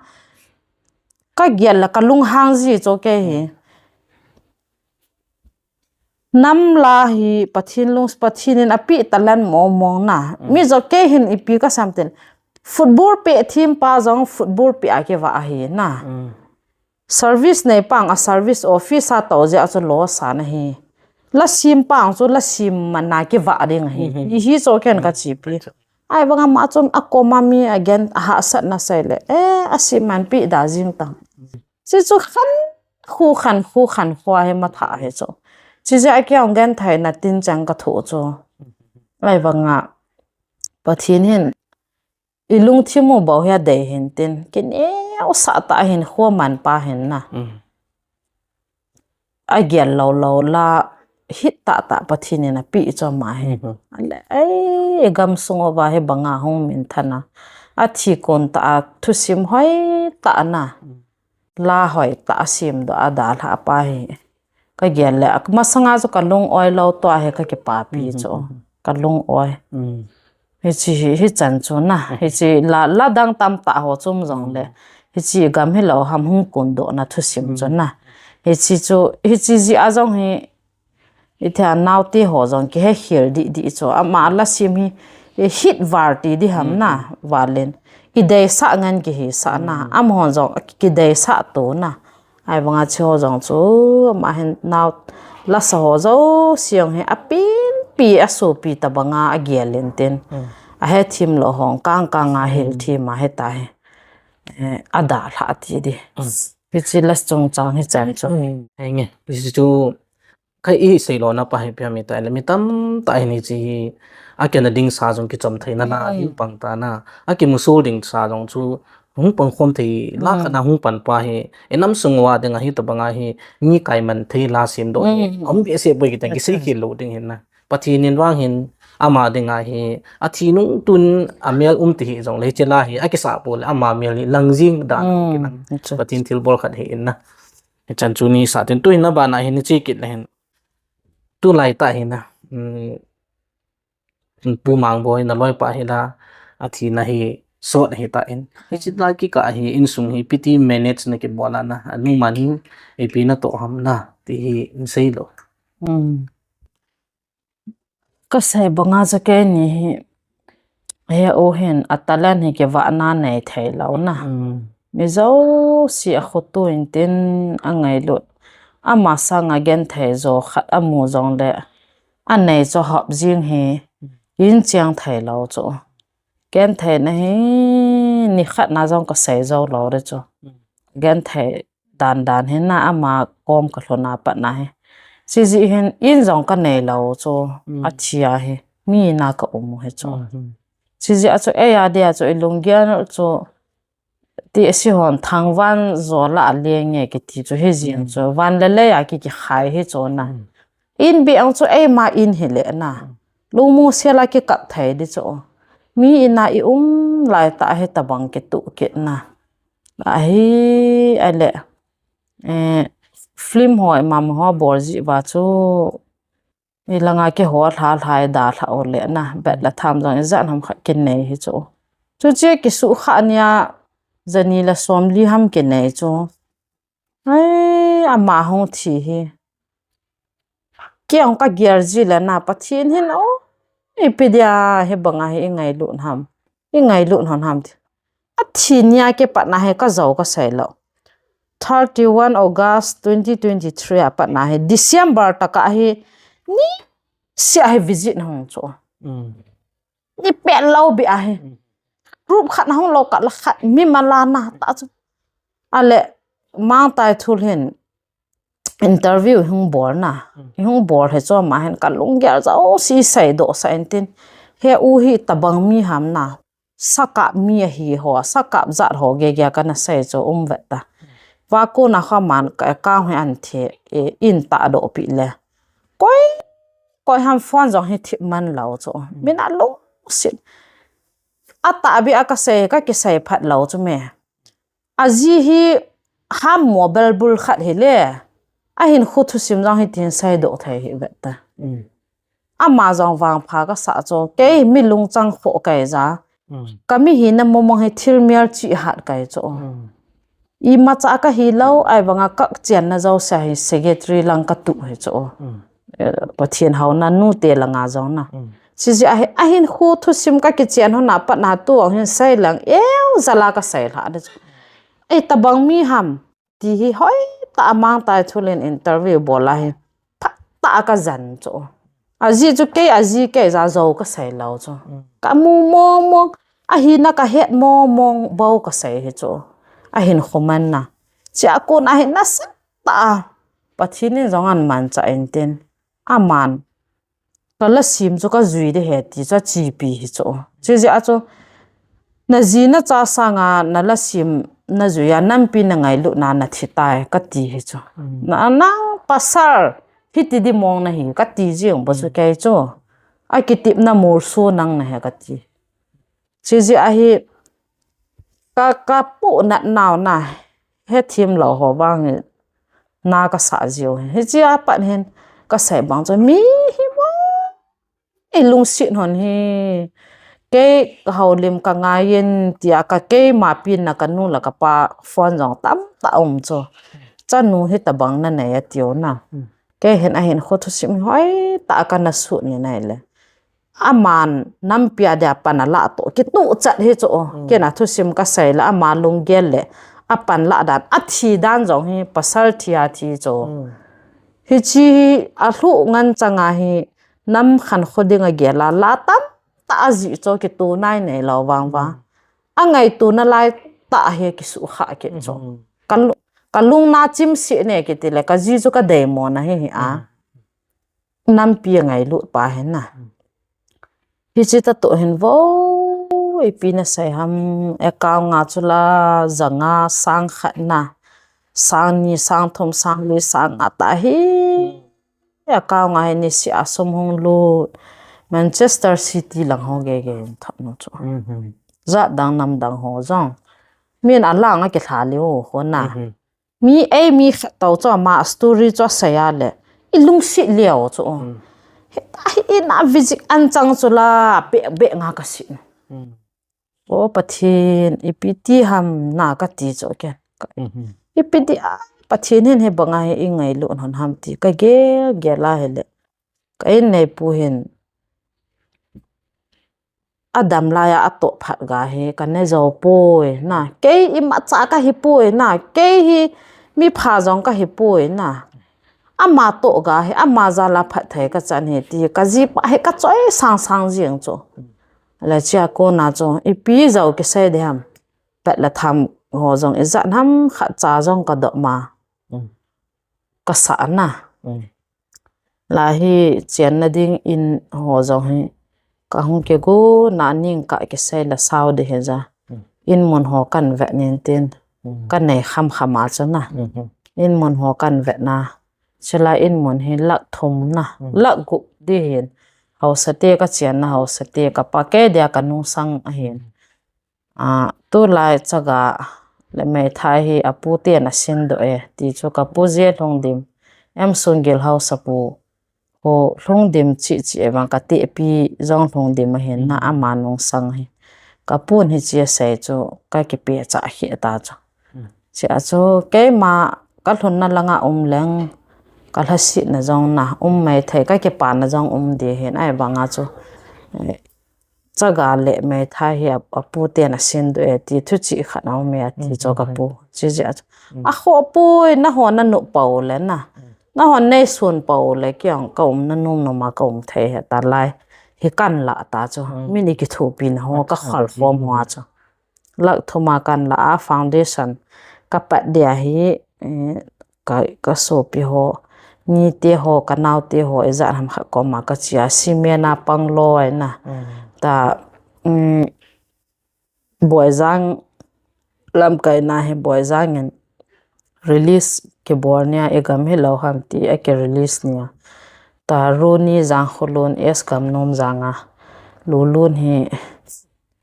kagel le kalunghang ji chu kei hi. Nam la hi Pathen lung, Pathen in apeh talent mong mong na. Mi jouse kei hin ipi kasam tile, football peh them pa jong football peh a kivah ahi na. Service nei pa jong a service office a tou jeh a chu loss ana hi. La sim pa jong chu la sim man a kivah ding ahi. Hiche kei hin kachepi. Ahivanga ama chun akoma mi agen ahahsatna sei le, eh, asim man peh da jing tan. Chuchu khankho, khankho, khankho hi matha hi chu. Chujeh a kei jong gentheina tin chang kathoh chu. Ahivanga Pathen hin ilungthim u bou hi adei hin tin, kineosah tah hin khoman pa hin na. Agel lou lou la, hit tah tah Pathen in apeh chu ama hi. Ale, ei, igamsung uva hibanga hung minthan a, athi kon tah a thusim hoi tah na, la hoi tah a semdoh a dalhah pa hi. Kagel le, masanga chu kalung-oi lou, tua hi kakipapi chu. Kalung-oi. Hiche hi, hichan chu na, hiche la, la dang tamtah ho chu um jongle, hiche gam hilou ham hung kondohna thusim chu na. Hiche chu, hiche jeh a jong hi, ithia naote ho jong kihekhel dih dih chu. Ama la sim hi, hit val ti diham na, val in. Ideisah ngen kihisah na, amahon jong kideisah to na. Ahivanga hicheho jong chu, ama hin nao lasa ho jouse jong hi apenpi, asopi tobanga agel in tin. Ahethem lou ho jong kang kang a hilthem a hita hi. Eh, adalhah ti di. Hiche la chungchang hichan chu. Henge, hiche chu ka isei lona pa hi ipi ham itile, mi tamtah hin hiche hi akina ding sa jong kichom theina la hung pang ta na, akimusol ding sa jong chu hung pangkhom thei la khat na hung pan pa hi, inam sung uva dinga hitobanga hi mi kaiman thei la semdoh hi aum behseh poi, kiti kisei khel lou ding hin na. Pathen in vang hin ama dinga hi athi nung tun amel um ti hijongle hiche la hi akisah pou le ama mel hi lang jing dan kinang. Pathen thilbol khat hi in na. Hichan chu nisah tin, tu hin na bana hin hiche kit le hin, tulai tah hin na, Pu Mangboi naloipa hi la athina hi sot ahitan, hiche la kikah hi insung hi ipi ti manage nakibol a na, anungman hi ipi natoh ham na ti hi hin sei lou. Kasei banga chu keini hi, he u hin a talent hi kivahna nei thei lou na. Mi jouse akhoto in tin, angailut, ama sanga genthei jo khat amu jongle, anei chu hop jing hi, incheng thei lou chu. Gentheina hi nikhat na jong kasei jou lou di chu. Genthei dan dan hin na, ama kom kalhun a pat na hi, chujeh hin in jong kanei lou chu, athi a hi mi in a kaum u hi chu. Chujeh a chu eia dia chu ilunggel chu, ti ase hon thangvan jo la a leng nge kiti chu hijeng chu, van le lei a ki kikhai hi chu na. In beh ang chu eima in hile na, lungmong sel a kikap thei di chu. Mi in a ium laitah a hitobang kitoh kit na. Ahi, ahile, eh, film ho, imama ho bol jeh uva chu, ilanga kihou lha lha, idalhah u le na, bet le tham jong ijat ham khat kinei hi chu. Chuche kisuhkhah nia jani le somli ham kinei chu. Ai, ama hung thi hi, kei jong kagel ji le na, Pathen hin o, ipi dia hibanga hi ingailut ham, ingailut hon ham ti. Athi nia kipat na hi kajou kasei lou. Thirty-one August twenty twenty-three a pat na hi, December tah a hi, niseh a hi visit hung chu. Ni pet lou beh a hi. Group khat na hung lou kah la khat, mi malana tah chu. Ahile, Mangtai Thul hin interview hung bol na. Hung bol hi chu ama hin kalunggel jouse seidoh sah in tin. He u hi itobang mi ham na, sakap mi ahi ho, sakap jat ho geiya kana sei chu um vet ta. Vakuna kha man ka account hi an thi, e, in ta do pi le. Koi, koi ham phone jong hi thip man lo chu. Min a lo sit. A ta bi a ka sei, ka ki sei phat lo chu me. A ji hi ham mobile bul khat hi le. A hin khu thusim jong hi tin sei do thei hi vet ta. Ama jong vangpha ka sa chu, kei mi lungchang kho kai ja. Ka mi hina momong hi thil mial chi hat kai chu. Imacha ka hi lo, ai vanga ka chianna jo sa hi secretary lang ka tu hi chu. Eh, Pathen hauna nu te langa jong na. Chi ji a hi, a hin khu thusim ka ki chian hona pat na tu ang hin sei lang, eu jala ka sei la de chu. Ei tabang mi ham. Ti hi hoi ta mang tai thulin interview bol a hi. Phat ta ka jan chu. A ji chu kei, a ji kei ja jo ka sei lo chu. Ka mu mong mong, a hina ka het mong mong bo ka sei hi chu. A hin khuman na. Chi a kun a hin na sa ta. Pathen in jong an man cha in tin. A man. Ka la sim chu ka jui de he ti chu a chi pi hi chu. Chi ji a chu. Na ji na cha sanga na la sim na jui a nampi na ngailut na na thi tai ka ti hi chu. Na nang pasal hi ti di mong na hi ka ti ji ong ba chu kei chu. A ki tip na mur su nang na he ka ti. Chi ji a hi ka, ka pu nat nau na he thim lo ho bang hi na ka sa jiu hi. Hi chi a pat hin ka sei bang chu mi hi mo. I lungsit hon hi. Kei ka haulim ka ngai in ti a ka kei ma pin na ka nu la ka pa phone jong tam ta um chu. Cha nu hi ta bang na nei a tiu na. Kei hin a hin khu thusim hoi ta ka na su ni nai le. Aman nampi a dia pan a la to, ki tu chat hi chu. Kei na thusim ka sei la, ama lunggel le, a pan la dan, a thi dan jong hi, pasal thi a thi chu. Hi chi hi, a hlu ngan changa hi, nam khan khu ding a gel a, la tam ta a ji chu, ki tu nai nei lo vang va. A ngai tu na lai ta hi, ki su kha ki chu. Ka lu-, ka lung na chim si ne ki ti le, ka ji chu ka dei mo na hi hi a. Nampi a ngailut pa hin na. Hi chi ta tu hin vo, ipi na sei ham, account nga chu la, za nga sang khat na, sang ni, sang thum, sang li, sang nga ta hi. Account nga hi ni si a sum hung lut. Manchester City lang ho ge ge in thap nu chu. Za dang nam dang ho jong. Min a lang a ki thla liu ho na. Mi ei mi khat tau chu ama story chu a sei a le. I lungsit liu chu. Hi ta hi i na visit an chang chu la be be nga ka si. O Pathen, ipi ti ham na ka ti chu ke. Ipi ti a Pathen hin hi banga hi i ngailut hon ham ti ka gel gel a hi le. Ka in nei pu hin. A dam lai a, a to phat ga hi, ka ne jo poi na. Kei imacha ka hi poi na. Kei hi mi pha jong ka hi poi na. Ama to ga hi, ama ja la phat thei ka chan hi ti. Ka ji pa hi ka choi sang sang jing chu. Le chia ko na chu, ipi jo ki sei de ham. Pet la tham ho jong i ja nam khat cha jong ka do ma. Ka sa na. La hi chian na ding in ho jong hi ka hung ke gu na ning ka ke sei la sau de he ja. In mun ho kan ve nin tin. Kan nei kham kham a chu na. In mun ho kan ve na. Chila in mun hi lak thum na. Lak gup di hin. Hausa te ka chian na hausa te ka pa ke dia ka nung sang a hin. A, tu lai chaga le mei thai hi a pu te na sin do e. Ti chu ka pu je hlung dim. Em sung gil hausa pu. Ho hlung dim chi chi e vang ka te pi jong hlung dim a hin na ama nung sang hi. Ka pun hi chi a sei chu ka ki pe cha hi ta chu. Chi a chu kei ma ka hlun na langa um leng ka hla si na jong na um mei thei ka ki pa na jong um di hin ai vang a chu. Chaga le mei thai hi a, a pu te na sin do e ti thu chi khat a um e a ti chu ka pu. Chi chi a chu. A kho poi na ho na nu pau le na. Na ho nei sun pau le kiang ka um na nung no ma ka um thei he ta lai. Hi kan la ta chu. Mi ni ki thu pi na ho ka khal khom ho a chu. Lak thum a kan la a foundation ka pat dia hi, eh, ka, ka sopi ho, ni te ho, ka nau te ho, i ja ham kha koma ka chia, cement a pang lo ai na. Ta, mm, Boijang lamkai na hi Boijang in release kibol nia, i gam hilou ham ti a ki release nia. Ta Runi Jangkholun S Gamnomjang a, Lulun hi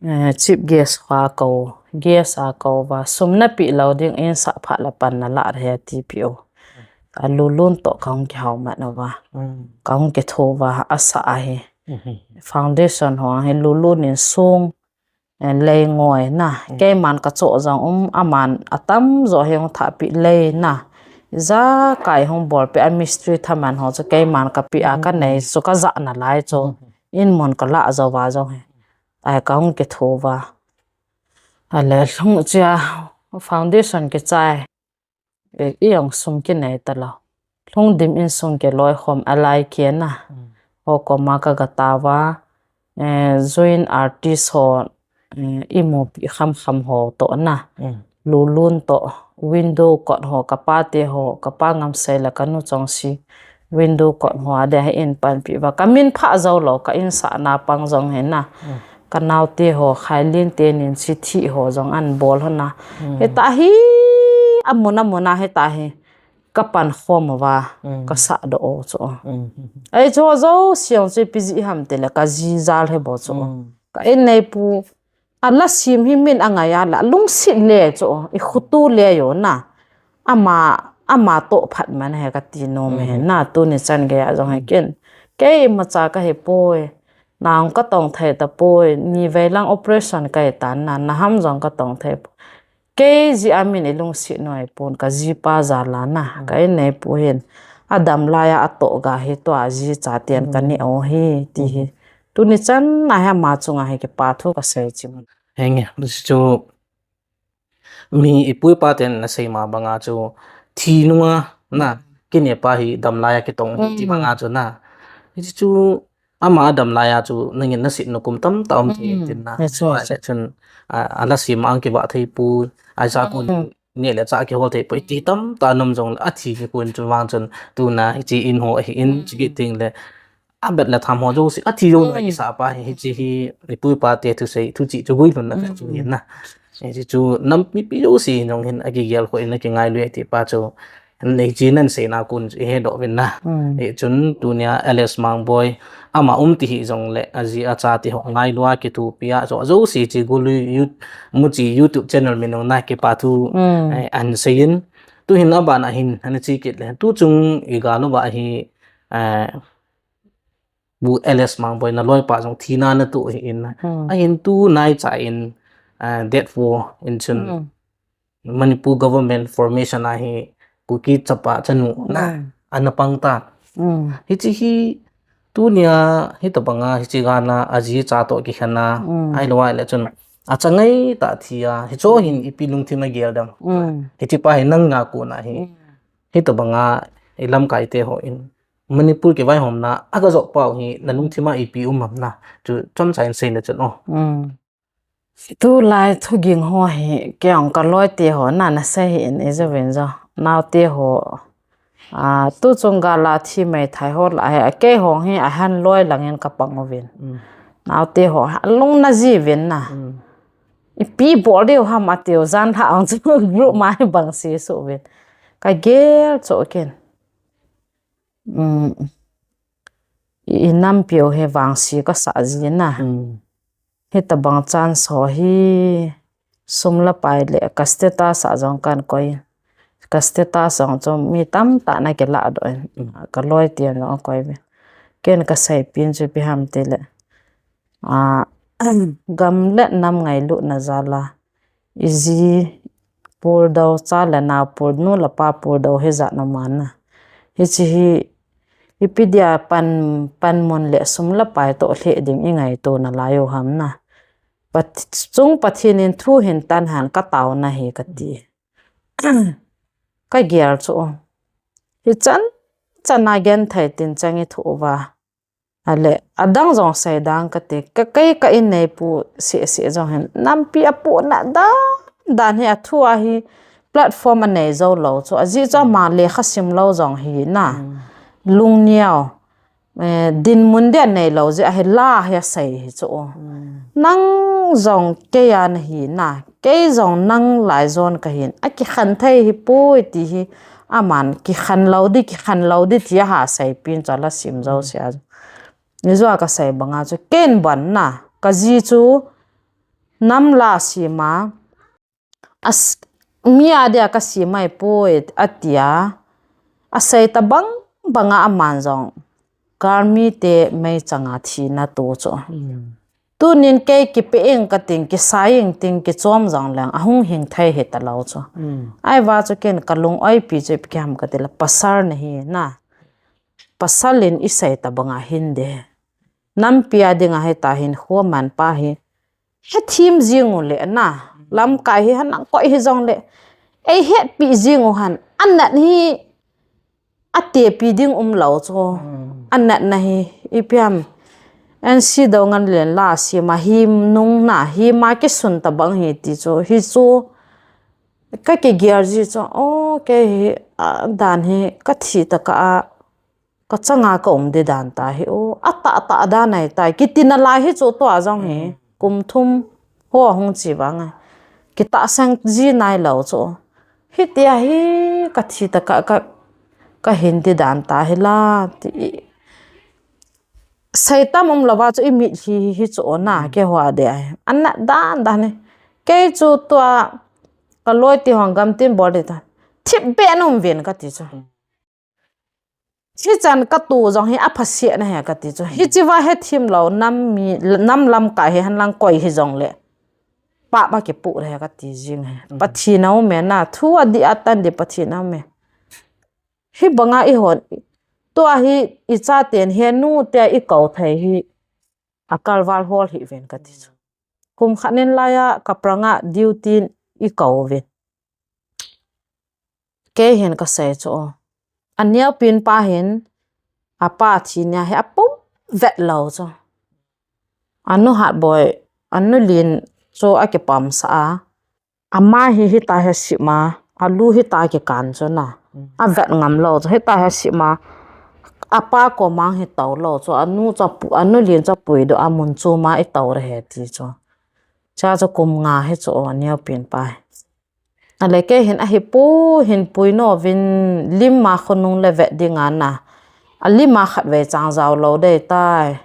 eh, chief guest kha ko, guest a ko va, sum na pe lou ding in sah phat la pan na la re ti pe u. A Lulun to ka hung kihou mat uva. Ka hung kitho uva, a sah a hi. Foundation ho hi Lulun in sung, eh, lei ngoi na. Keiman ka cho jong um, aman atam jo hi hung thah pe lei na. Ijakai hung bol pe a mistri thaman ho chu keiman ka pe a ka nei chu ka ja na lai chu. In mun ka la jo va jong hi. Ai ka hung kitho uva. Ale lhung chia foundation kichai. E, i ong sum kinei ta lou. Lhung dim in sum kiloi khom a lai kia na. Ho koma ka ga ta uva. Eh, join artist ho, eh, i mu pi kham kham ho to na. Lulun to, window kot ho, ka pa te ho, ka pa Ngamsei le ka nu Chongsi. Window kot ho a dia hi in pan pi uva. Ka min pha jo lou, ka in sah na pang jong hi na. Ka nau te ho, Khailin te nin si thi ho jong an bol ho na. Hi ta hi, a mun a mun a hi ta hi. Ka pan khom uva, ka sah do o chu. Ai chu jo siang chu pi ji ham te le ka ji jal he bo chu. Ka in nei pu, a la sim hi min a ngai a la, lungsit le chu, i khutu le yo na. Ama, ama to phat man he ka ti nom he na, tuni chan gei a jong he kin. Kei ima cha ka he poi, nang ka tong thei ta poi, ni vei lang operation ka he tan na, na ham jong ka tong thei poi. Kei ji a min i lungsit noi pon ka ji pa jal a na, ka in nei pu hin. A dam lai a a to ga hi to a ji cha tian ka ni o hi, ti hi. Tuni chan na he ama chunga he ki pa thu ka sei chi mun. Henge, chu mi i pu i pa ten na sei ma banga chu thi nunga na kine pa hi dam lai a kitong hi ti banga chu na. Hi chu ama a dam lai a chu nangin na sit nu kum tam ta um thei tin na. Chun a la sim ang kiva thei pu, a ja kun ne le cha kihol thei pu ti tam ta nom jong le a thi ni kun chu vang chun tu na hi chi in ho hi in chi ki ting le a bet le tham ho jo si a thi jo na ki sa pa hi, hi chi hi i pu i pa te thu sei thu chi chu gui lhun na ka chu hin na. Hi chi chu nam mi pi jo si jong hin a ki gel kho in a ki ngai lui ti pa chu nei chi nan sei na kun chu i he do vin na. Hi chun tunia Alice Mangboi ama um ti hi jong le a ji a cha ti ho ngai lua ki thu pi a jo jo si chi gu lui yut mu chi YouTube channel mi nong na ki pa thu an sei in tu hin a ban a hin an chi kit le tu chung i ga lo ba hi bu Alice Mangboi na loi pa jong thi na na tu hi in a hin tu nai cha in date four in chun Manipur government formation a hi Kuki chapa chanu na ana pang ta. Hi chi hi tunia hi ta banga hi chi ga na a ji cha to ki khana ai lo ai le chun a cha ngai ta thi a hi cho hin i pi lung thi ma gel dam. Hi chi pa hi nang nga ku na hi. Hi ta banga i lam kai te ho in Manipur ki vai hom na a ga jok pau hi na lung thi ma i pi um mam na chu chom cha in sei na chun o. Tu lai thu ging ho hi, kei ong ka loi te ho na na sei hi in i jo vin jo. Nau te ho, a, tu chung ga la thi mai thai ho la he, a kei hong hi a han loi lang in ka pang u vin. Nau te ho, a lung na ji vin na. I pi bol diu ham a tiu jan ha ong chu group ma hi bang si su vin. Ka gel cho ken. I nam piu he vang si ka sa ji na. Hi ta bang chance ho hi sum la pai le ka status a jong kan koi. Ka status jong chu mi tam ta na ke la do. Ka loi tian jong koi ve. Ken ka sei pin chu pi ham ti le. A, gam le nam ngai lu na jal a. I ji pul dau cha le na pul nu le pa pul dau he ja na man na. Hi chi hi i pi dia pan, pan mun le sum le pai to hle ding i ngai to na lai u ham na. Pat-, chung Pathian in thu hin tan han ka tau na hi ka ti. Ka gel chu. Hi chan, chan a gen thai tin chang i thu va. A le, a dang jong sei dang ka ti, ka kei ka in nei pu si si jong hin. Nampi a pu na dan, dan hi a thu a hi platform a nei jo lo chu. A ji chu ama le kha sim lo jong hi na. Lung niau. Eh, din mun dia nei lo ji a hi la hi a sei hi chu. Nang jong kei a na hi na. Kei jong nang lai jon kahin, akikhen thei hipoi ti hi, aman kikhen lou di, kikhen lou di ti aha seipin chu ala sim jouse a. Nijua kasei banga chu, ken bon na, kaji chu nam la sima, as, mi adia kasima ahipoi, atia, asei tabang banga aman jong, Karmi te meichanga thina tu chu. Tunin kei kipe ing kating, kisai ing ting, kichom jong leng, ahung hing thei hita lou chu. Ahivang chu ken kalung oipi chu ipi ham katile, pasal nahi na. Pasal in isei tabanga hin de. Nampi a dinga hita hin huaman pa hi. Hethem jing u le na. Lamkai hi hanang koi hijongle. Eihetpi jing u hen. Anat hi atepi ding umlou chu. Anat na hi, ipi ham. N C Doungel in la sima him nung na, hima kisun tabang hi ti chu. Hi chu, kakigel ji chu. O, kei hi, a, dan hi, kathi tah a, kachanga kaum di dan ta hi. O, atah tah dan ahi tai. Kiti nalai hi chu tua jong hi. Kum thum ho hung chi vanga. Kitahsan ji nailou chu. Hitia hi kathi tah a, ka, kahin di dan ta hi la, ti. Seitam umlouva chu imit hi, hi chu na, kei hua de ahi. Anat dan dan hi. Kei chu tua, kaloi ti hon gamtin bol di ta. Thip be nom uvin kati chu. Hichan katu jong hi aphasia nahi kati chu. Hichea hethem lou nam mi, nam lamkai hi hanlang koi hijongle. Papa kipu le kati jing hi. Pathen a um e na, thu adih a tan di Pathen a um e. Hibanga ihon, tua hi ichaten henu tia ikou thei hi, akalval hol hih uvin kati chu. Kum khat nin laiya, kapranga duty in ikou uvin. Kei hin kasei chu. Aneopen pa hin, apa thi nia hi apum vet lou chu. Anu Hatboi, anu Lin chu akipamsa a. Ama hi hita hi sima, alu hita kikan chu na. Avet ngam lou chu, hita hi sima. Apa komang hi tou lou chu, anu chu apu, anu Lin chu apuidoh a mun chu ma itou re he ti chu. Cha chu kum nga hi chu aneopen pa hi. Ale kei hin ahipoi hin pui nouvin lim ma khonung le vet dinga na. Alim a khatvei chang jao lou dei tai.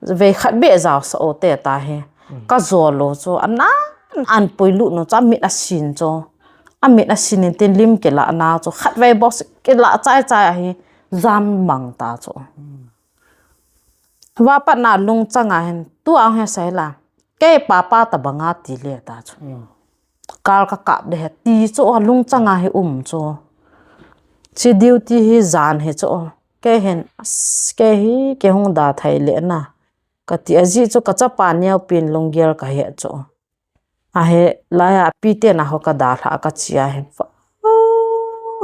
Vei khat beh jaosah u te ta hi. Kajol u chu, anan an puilut nu chu, amit asin chu. Amit asin in tin lim kilah na chu. Khatvei bou kilah chai chai ahi. Jam mang ta chu. Vapat na lungchang a hin, tu ang he sai la. Kei papa tabanga ti le ta chu. Kal kakap de he ti chu, alungchang a hi um chu. Chi duty hi jan hi chu. Kei hin, as, kei hi, kei hung da thei le na. Kati ajeh chu kachapa neopen lunggel kahe chu. Ahi, laiya api te na ho kadalha kachi ahi.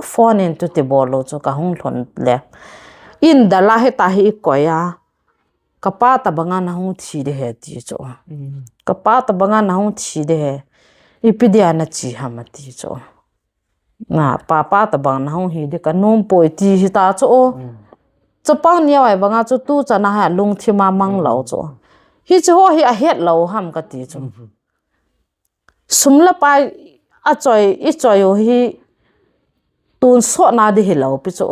Phone in tuti bol u chu kahung lhun le. In dalha hita hi ikoi a. Kapa tabanga nahung thi de he ti chu. Kapa tabanga nahung thi de he. Ipi dia nachi ham ati chu. Na, papa tabang nahung hi di kanom poi ti hita chu. Chapang neo ai banga chu tu chana ha lungthim a mang lou chu. Hichu ho hi ahet lou ham kati chu. Sum le pai achoi, ichoi u hi tonsot na di hilou pi chu.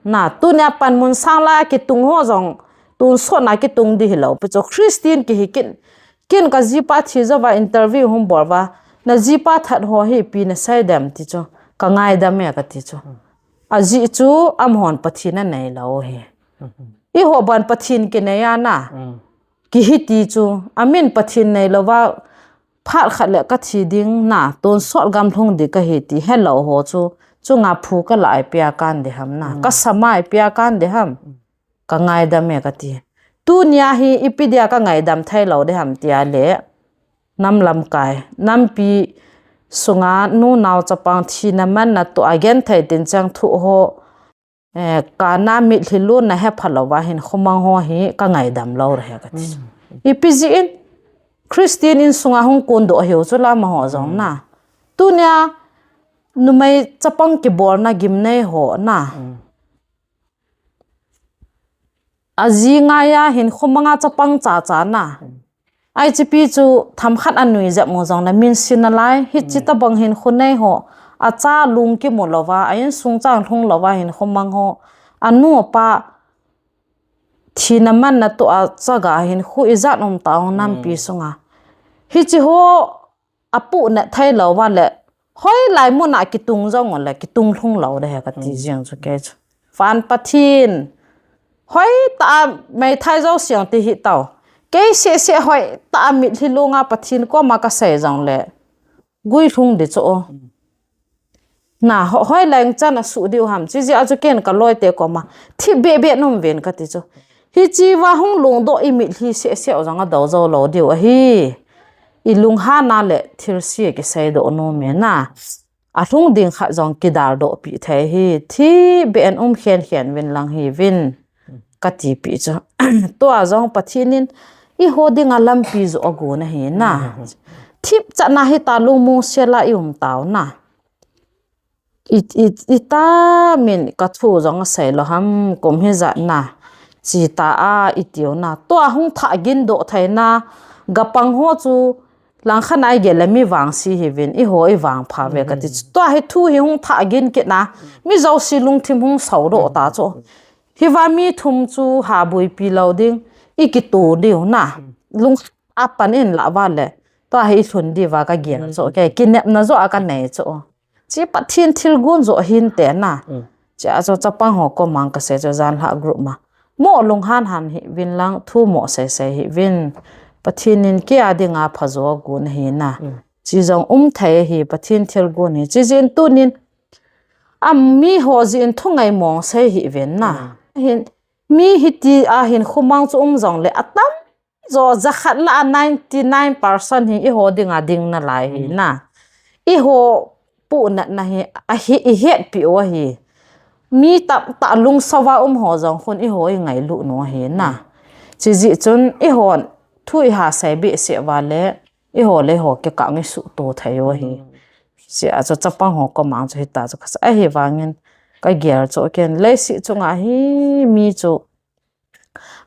Na, tunia panmun sang la kitung ho jong tonsot na kitung di hilou pi chu. Christian kihi kin, kin kajipa thi jouva interview hung bol uva. Najipa that ho hi ipi nasei dem ti chu. Kangaidam e kati chu. Ajeh chu amahon Pathen anei lou hi. Eiho ban Pathen kinei a na. Kihi ti chu. Amin Pathen nei louva phat khat le kathi ding na. Tonsot gamlhung di kahi ti. Helou ho chu. Chunga phu kalah a ipi a kan di ham na. Kasam a ipi a kan di ham. Kangaidam e kati. Tunia hi ipi dia kangaidam thei lou di ham tia le. Nam lamkai. Nampi sunga nu nao chapang thina manna toh a genthei tin chang thu ho. Eh, kana mitlhi lonna hepha louva hin khomang ho hi kangaidam lou re he kati. Ipi jeh in Christian insunga hung kondoh hiu chu la amaho jong na. Tunia numei chapang kibolna gimnei ho na. Aji ngaiya hin khomanga chapang chacha na. Aichipi chu themkhat anui jep mo jong le min sin alai. Hichi tabang hinkho nei ho, acha lung kimu louva, a insung chang lhung louva hinkho mang ho, anu apa thina manna toh a chaga hinkho ijat um tao nampi sunga. Hichi ho apuh neh thei louva le, hoilai muna kitung jong le, kitung lhung lou de he kati jeng chu kei chu. Van Pathen, hoitah a meithai jou siang ti hi tao. Kei seh seh hoitah a mitlhi lunga Pathen koma kasei jong le, gui lhung di chu. Na, ho-, hoilai chan asuh diu ham. Chijeh a chu ken kaloite koma thip beh beh nom ven kati chu. Hichi va hung lungdoh i mitlhi seh seh jong adou jou lou diu ahi. I lunghanna le thilse kisei doh nom e na. Alhung ding khat jong kidaldoh pi thei hi. Thip beh in um khen khen vin lang hi vin. Kati pi chu. Tua jong Pathen in eiho dinga lampi joh agon ahi na. Thip chatna hita lungmong sela i um tao na. I, i, ita min kathu jong asei lou ham kum hijat na. Chita a itiu na. Tua hung thah gin doh thei na. Gapang ho chu langkhat a igel le mi vangse hi vin. Eiho i vangpha ve kati chu. Tua hi thu hi hung thah gin kit na. Mi jouse lungthim hung sou doh ta chu. Hiva mi thum chu habuipi lou ding, i kitu diu na. Lung apan in la va le. Tua hi lhun diu va kagel chu. Kei kinepna joh a kanei chu. Chi Pathen thilgon joh hinte na. Chia chu chapang ho koma kasei chu janlhah group ma. Mo lunghan han hi vin lang thu mo sei sei hi vin. Pathen in kei a dinga phajo agon ahi na. Chi jong um thei hi Pathen thilgon hi. Chi jin tunin Am mi ho jin thu ngai mong sei hi ven na. Hin, mi hiti a hinkho mang chu um jong le atam jo jakhat la a ninety nine percent hi eiho dinga ding nalai hi na. Eiho puh natna hi, ahi, ihet pi u ahi. Mi tamtah lungsova um ho jong khun eiho ingailut u ahi na. Chijeh chun eiho thu iha sei behseh uva le, eiho le eiho kikah ngisuh to thei u ahi. Chia chu chapang ho koma chu hita chu kasei ahi vangin kagel chu ken leiset chunga hi mi chu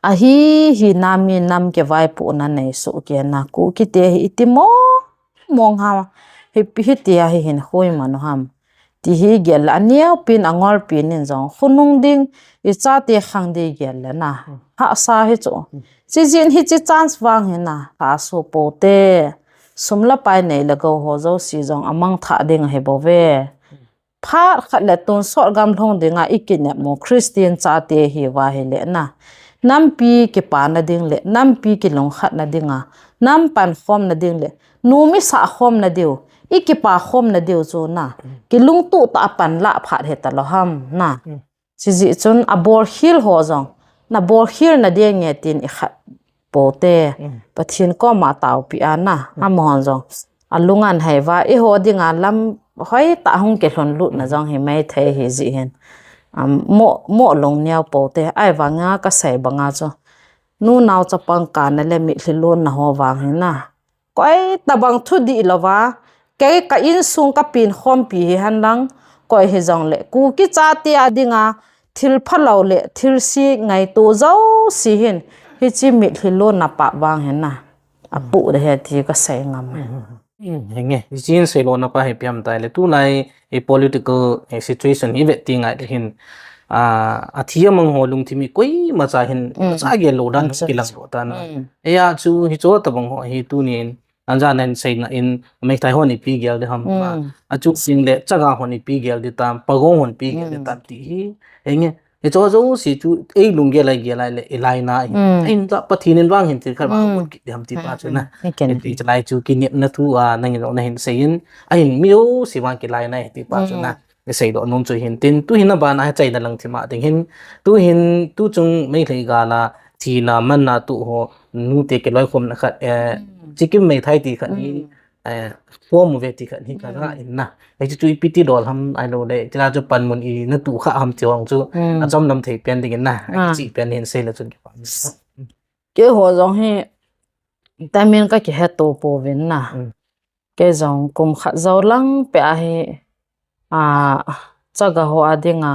ahi hi na mi nam kivaipohna nei soh kei na Kuki te hi iti mong mong ham hi, hiti a hi hinkho iman u ham. Ti hi gel le aneopen angolpen in jong khonung ding ichate khang ding gel le na. Hahsa hi chu. Chijin hichi chance vang hi na. Hahsa pote. Sum le pai nei le gou ho jouse jong amang thah ding ahi bou ve. Phat khat le tonsot gamlhung dinga ikinep u Christian chate hi uva hi le na. Nampi kipana ding le, nampi kilungkhatna dinga, nam pankhomna ding le, nom isah khomna diu, ikipa khomna diu chu na. Kilungtuh tah a panlah phat hita lou ham na. Chijeh chun abolkhel ho jong, nabolkhel na ding nge tin ikhat pote. Pathen koma taopi a na, amahon jong alung anhei uva, eiho dinga lam hoitah hung kilhun lutna jong hi maithei hi jeh hin. Am, mo, mo lungneo pote, ahivanga kasei banga chu. Nunao chapang kana le mitlhi lonna ho vang hi na. Koi tabang thudih louva, kei ka insung ka penkhompi hi henlang, koi hijong le, Kuki chate a dinga, thil phalou le, thilse ngaito jouse hin, hichi mitlhi lonna pa vang hi na, apoh ding ahi ti kasei ngam e. Henge, hichi hin seilona pa hi ipi ham itile, tulai, a political, a situation hi vet teng le hin, a, athi amang ho lungthim hi koimacha hin, cha gel lou dan kilang lou tan. Eia chu hiche tabang ho hi tunin, Anja nan seina in, meithai hon ipi gel ding ham. Achu sing le, chaga hon ipi gel ding tam, pagong hon ipi gel ding tam ti hi. Henge, hiche jouse chu, ei lunggel a igel a le, ilaina hi. Ahin ta, Pathen in vang hin thil khat vang kit ding ham ti pa chu na. Hiti chalai chu, kinepna thu a, nangin nahin seiyin, ahin mi jouse vang kilaina hi ti pa chu na. Iseidoh nom chu hin tin, tuhin abana hi achaina lang thima ding hin, tuhin, tuchung Meitei gal a, thina manna tu ho, nute kiloikhomna khat, eh, Sikkim Meitei ti khat hi, eh, form uve ti khat hi kanga in na. Hichu ipi ti dol ham ahilou le, tina chu panmun ina tu kha ham ti jong chu, achom lam thei pen ding in na, chi pen hin sei le chun kipa. Keiho jong hi, tamin ka kihe to pouvin na. Kei jong kum khat jou lang peh a hi, a, chaga ho a dinga,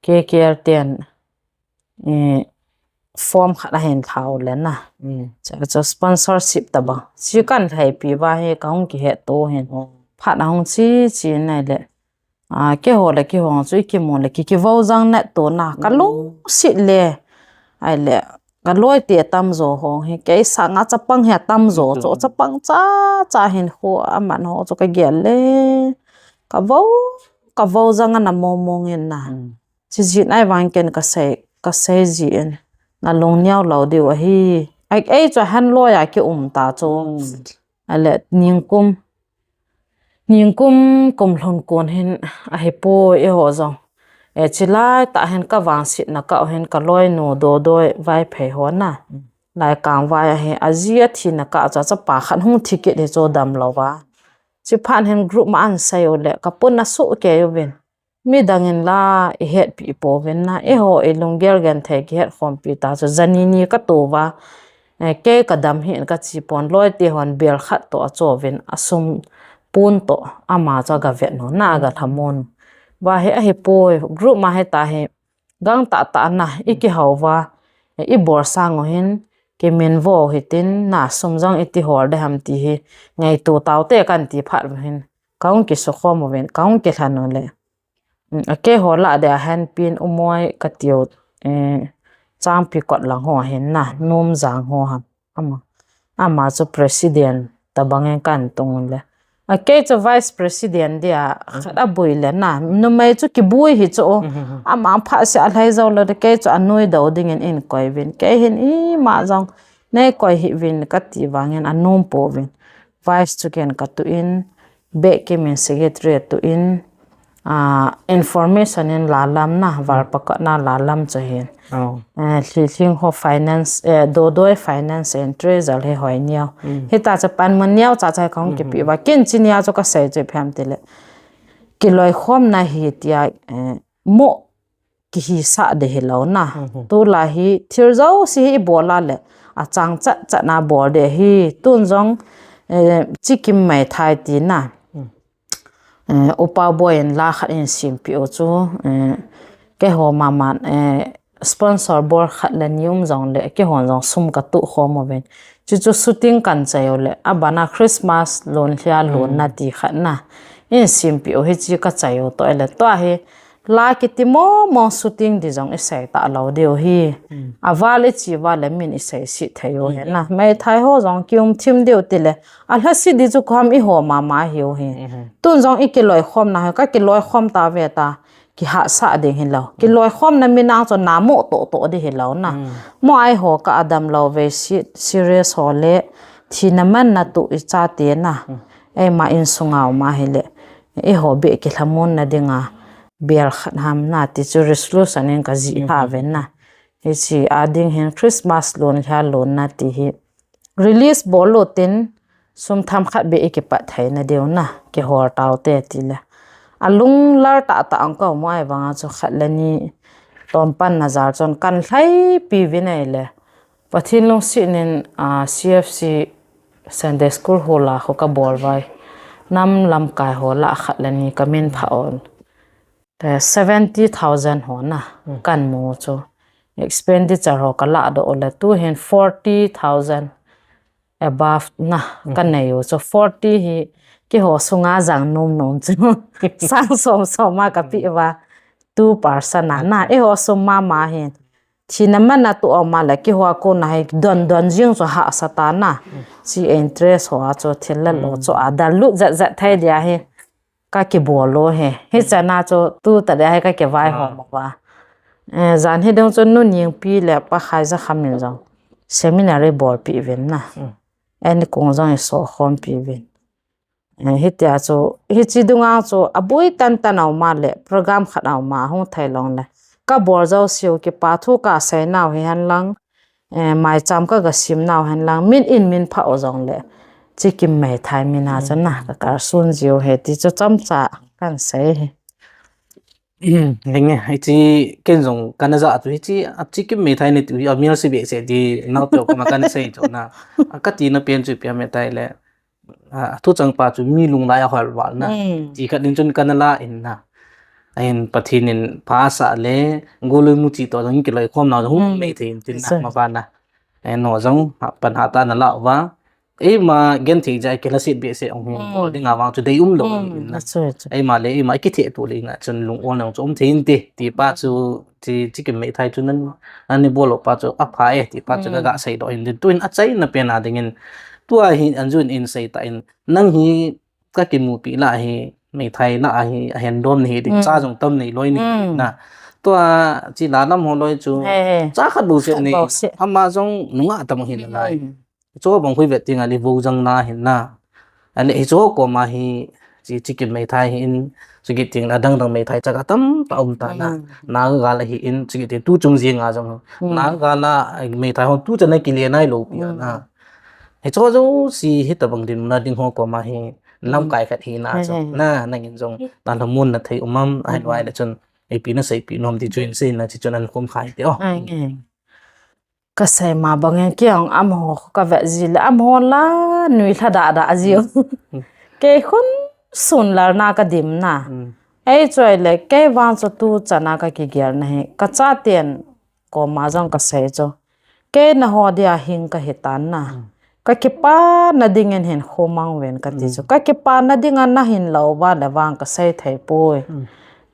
K K R ten, eh, form khat ahin lhau le na. Cha cha sponsorship ta ba. Si kan lhai pi ba he ka hung ki he to hin. Phat ahung si si nai le. A, keiho le keiho chu i kimu le ki kivau jang nat to na ka lungsit le. Ai le ka loi te tam jo hong hi kei sanga chapang he tam jo cho chapang cha cha hin khu aman ho chu ka gel le. Ka vau ka vau jang ana mo mo ngin na. Chi jin ai vang ken ka sei ka sei ji in na lung niau lo diu ahi. Ai ei chu han loi a ki um ta chu. Ale ningkum ningkum kum lhun kun hin ahi po e ho jong. E chilai ta hin ka vang sit na ka hin ka loi nu do doi vai phei ho na. Lai kang vai ahi a ji a thi na ka cha cha pa khan hung thi kit hi cho dam lo va. Chi phan hin group ma an sai u le ka pun na su ke u vin. Mi dang in la i het pi po vin na i ho i lung gel gen thei ki het khom pi ta chu jani ni ka to va. Kei ka dam hi in ka chi pon loi te hon bel khat to a cho vin a sum pun to ama cha ga vet no na ga thamon. Va he ahi poi group ma he ta he gang ta ta na i ki hau va i bor sang o hin ki min vo hi tin na sum jong i ti hol de ham ti hi ngai tu tau te kan ti phat va hin. Ka hung ki su khom o vin ka hung ki thlan o le. A kei ho la de a hen pin umoi ka tiu chang pi kot lang ho hin na num jang ho ham ama ama chu president ta bang en kan tung le a kei chu vice president dia khat a bui le na numei chu ki bui hi chu ama pha se a hlai zo lo de kei chu a nui do ding in in koi vin kei hin i ma jong nei koi hi vin ka ti vang in a num po vin vice chu ken ka tu in Bek kimin secretary tu in information in lalam na valpakatna lalam chu hin hli hling ho finance dodoi finance and treasury hi hoi niau hita chu panmun niau cha cha kong kipi va kin chi nia chu ka sei chu phem tile kiloi khom na hi tia mo kihisah de hi lo na. Tu la hi thil zo si hi i bol a le a chang chat chat na bol de hi tun zong chi kim mai thai ti na. Upa boi in la khat in sim pi u chu ke ho mama sponsor bol khat le nium zong le ke hon zong sum ka tu khom uvin. Chu chu shooting kan chai u le a bana Christmas lon hlia lon na ti khat na in sim pi u hi chi ka chai u to le to hi La kiti mo mo shooting di zong i sei ta lo diu hi. A val i chi val le min i sei si thei u hi na. Mei thai ho zong ki um thim diu ti le. A hla si di chu khom i ho mama hi u hi. Tun zong i kiloi khom na hi ka kiloi khom ta ve ta. Ki ha sa ding hi lo. Kiloi khom na mi nang chu na mo to to di hi lo na. Mo ai ho ka adam lo ve si serious ho le. Thi na man na tu i cha te na. Ei ma in sunga u ma hi le. I ho be ki hlamun na dinga. Bel khat ham na ti chu resolution in ka ji ha ven na. Hi chi a ding hin Christmas lon hia lon na ti hi. Release bol lo tin sum tham khat be i kipat thei na deu na. Ki hol tau te ti le. A lung lar ta ta ang ka mo ai vanga chu khat le ni tom pan na zal chon kan hlai pi vin ai le. Pathin lungsi nin CFC Sunday School ho la ho ka bol vai. Nam lam kai ho la khat le ni ka min pha on. Te seventy thousand ho na kan mu chu expenditure ho ka la do le tu hin forty thousand above na kan nei u chu forty hi ki ho sunga jang num num chu sang som som ma ka pi va two percent na na e ho sum ma ma hin thina mana tu oma le ki ho ko na hi don don jing chu ha sa ta na si interest ho a chu thil la lo chu a dal lu zat zat thai dia hi Ka kibol u hi. Hichana chu tu tale hi ka kivaihom uva. Jan hi dong chu Nu Ningpi le Pa Khaizakham in jong seminary bolpeh uvin na. Ani kong jong i sokhom peh uvin. Hitia chu hichi dunga chu aboi tantan a um a le program khat a um a hung thei long le. Ka bol jouse u kipa thu ka seinau hi henlang. Maicham ka ga simnau henlang min in min pha u jongle. Chi kim mei thai mina chu na ka kalson jiu hi ti chu chomcha kan sei hi. Henge, hichi ken jong kana ja tu hichi, a chi kim mei thai ni tu hi amel si behseh ti nau peo kama kana sei chu na. A ka tina pen chu pia me tai le. A thu chang pa chu mi lunglai a hol val na. Ti khat ding chun kana la in na. Ahin Pathen in pha asah le, golui muchi toh jong kiloikhom nau jong hung mei thei in tin na, ma bana. Ahin ho jong, ha, pan hatah a na lah uva. Eima genthei jeh a kilhaset behseh hung hi, bol dinga vang chu dei umlou in na. Eima le eima kitheh to le inga chun lung-ol nau chu um thei inte, ti pa chu, ti, Chikim Meithai chu nan, nan ni bol pa chu apha e, ti pa chu ka ga seidoh in tin. Tuin achaina pen a dingin, tua hi Anju in sei tan, nang hi ka kimupi lah hi, Meithai lah hi, ahendom nahi ding, cha jong tam nei loi nahi na. Tua, chi la lam ho loi chu, cha khat bou seh nei, ama jong nungah tam hi nalai. Chu bang hui vet ding a le vo jang na hin na. Ahile hichu koma hi, chi, Chikim Meithai hi in, chukit teng le adang dang Meithai chaga tamtah um ta na. Naga gal ahi in, chukit teng tuchung jing a jong. Naga gal a, Meithai ho tuchan a kile nailou pi a na. Hichu jouse hitabang dinmun a ding ho koma hi, lamkai khat hi na chu. Na, nangin jong, na lhamon na thei um am, ahilou le chun, ipi na seipi nom ti chu in sei na, chi chun an khum khai te o. Ka sei ma bangin kei jong amaho ka vet ji le amaho la nui lha dah dah jiu. Kei khun sun lal na ka dim na. Ei choi le kei vang chu tuchan a ka kigel na hi. Ka chaten koma jong ka sei chu. Kei naho dia hing ka hi tan na. Ka kipana dingin hin khomang ven ka ti chu. Ka kipana dinga na hin lou va le vang ka sei thei poi.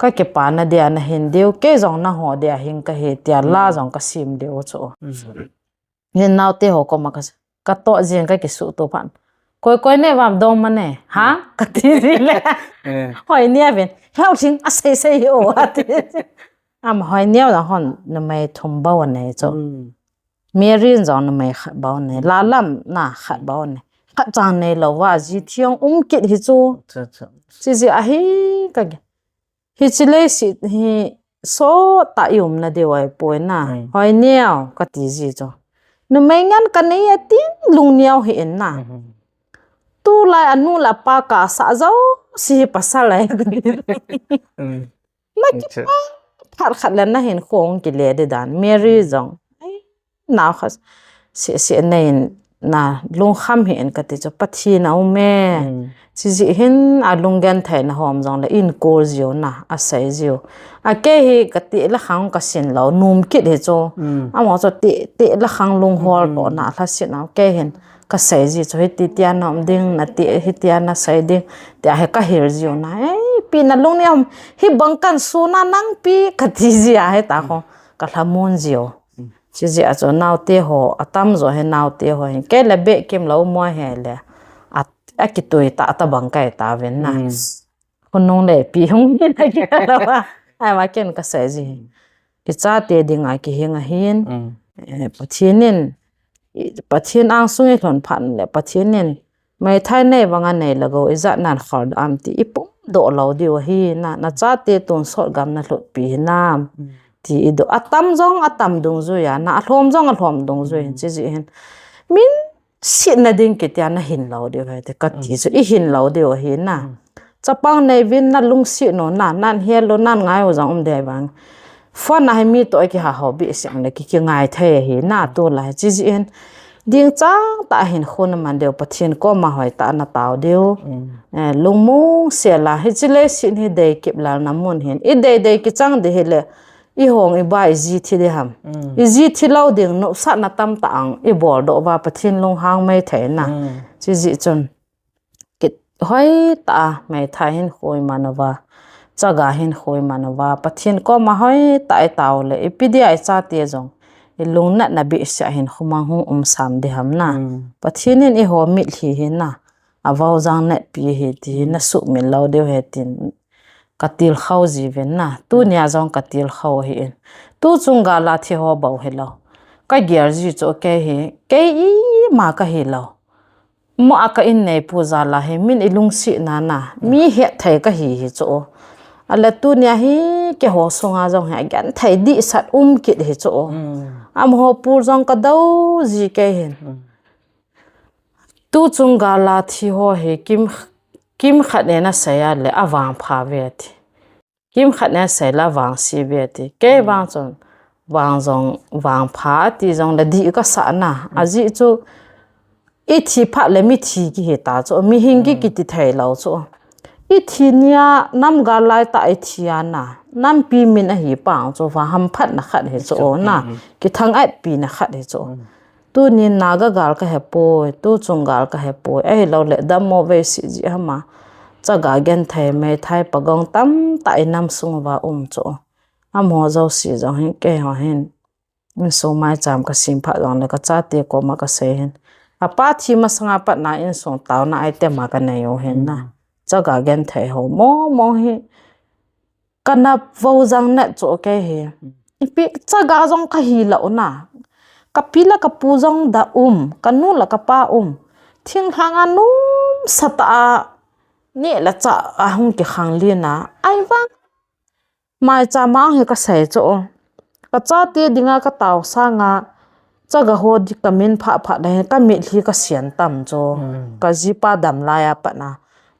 Ka kipana dia na hin diu, kei jong naho dia hing ka hi tia la jong ka sim diu chu. Hin naote ho koma ka, ka toh jing ka kisuhto phat. Koi koi nei vam dong ma nei. Ha? Ka ti ji le. Hoi nia vin. Hlau thing a sei sei hi o a ti. Ama hoi nia la hon numei thum bou anei chu. Mary in jong numei khat bou anei. La lam na khat bou anei. Khat chang neilou va ji thiang um kit hi chu. Chi ji ahi ka ge. Hichi leiset hi sot tah i umna diu ahi poi na. Hoi niau ka ti ji chu. Numei ngen ka nei a tin lung niau hi in na. Tulai anu le apa ka sa jouse hi pasal ahi. Na kipa phat khat le na hin khong kile di dan. Mary jong. Nao kha seh seh nei in na lungkham hi in ka ti chu Pathen a um e. Chi ji hin a lunggenthei na hom jong le in kol jiu na a sei jiu. A kei hi ka ti la khang ka sin lou num kit hi chu. Amaho chu ti, ti la khang lunghol to na la sin a kei hin ka sei ji chu hiti tia na um ding na ti hitia na sei ding tia hi ka hil jiu na. Ei, pi na lung ni um hi bang kan su na nang pi ka ti ji a hi ta kho ka lhamon jiu. Chi ji a chu naote ho, a tam jo hi naote ho hin. Kei le beh kim lou mo hi le. A, a kitui ta, a ta bang kai ta vin na. Khonung le pi hung ni na ki ka lou a. Ai ma ken ka sei ji. I chate ding a ki hing a hin. Eh, Pathen in, i, Pathen angsung i lhon phat le Pathen in Meithai nei vang a nei le go, i jat nan khol am ti i pum doh lou diu ahi na, na chate tonsot gam na lhut pi hinam. Ti i doh, a tam jong a tam dungjui a, na a lhom jong a lhom dungjui hin chi ji hin. Min sit na ding kitia na hin lou diu ahi, te ka ti chu i hin lou diu ahi na. Chapang nei vin na lungsit no na, nan hial lou, nan ngai u jong um dei vang. Phone a hi mi to ki ha ho bi siang le ki, ki ngai thei ahi na tu lai chi ji hin. Ding chang ta hin khun man deu Pathen koma hoi ta na tao deu. Eh, lungmong se la hi chi le sin hi dei kip lal na mun hin. I dei dei ki chang di hi le i hong i ba i ji thi di ham. I ji thi lou ding no sa na tam ta ang i bol doh va Pathen lunghang mei thei na. Chi ji chun. Kit hoi ta Meithai hin khoi man va. Chaga hin khoi man va. Pathen koma hoi ta i tao le i pi dia i chate jong. I lungnat na bi sia hin khumang hung um sam di ham na. Pathen in i ho mit hi hi na. A vau jang net pi hi ti hi na suk min lou deu he tin. Ka til khau ji vin na. Tu nia jong ka til khau hi in. Tu chung ga la thi ho bau hi lou. Ka gial ji chu kei hi. Kei i ma ka hi lou. Mo a ka in nei pu ja la hi. Min i lungsit na na. Mi het thei ka hi hi chu. A le tu nia hi ke ho sunga jong hi. A gen thei di sat um kit hi chu. Am ho pu jong ka dau ji kei hin. Tu chung ga la thi ho hi kim, kim khat ne na sei a le a vang pha ve ti. Kim khat ne sei la vang si ve ti. Kei vang chun vang jong vang pha ti jong le di ka sa na. A ji chu i thi phat le mi thi ki hi ta chu. Mi hing ki ki ti thei lou chu. ithi nia namgal lai tah ithi a na, nampi min ahi pang chu va hamphatna khat hi chu na, kithang-atpina khat hi chu. Tuni Naga gal ka hepoi, tuchung gal ka hepoi, ahilou le dammo veisi ji hama, chaga genthei meithai pagong tamtah inam sung uva um chu. Amaho jouse jong hin, keiho hin, insung maicham ka sem phat jongle ka chate koma ka sei hin, apa thi masanga patna insung taona item a ka nei u hin na, chaga genthei ho momo hi kana vo jang nat chu kei hi. Ipi chaga jong ka hilou na, ka pi le ka pu jong da um, ka nu le ka pa um, thinglhang a nomsa tah a neh le chah a hung kikhanglen a, ahivang maicham a hi ka sei chu, ka chate dinga ka tao sanga chaga ho di ka min phah phah le hin ka mitlhi ka sian tam chu. Ka jipa dam lai a patna,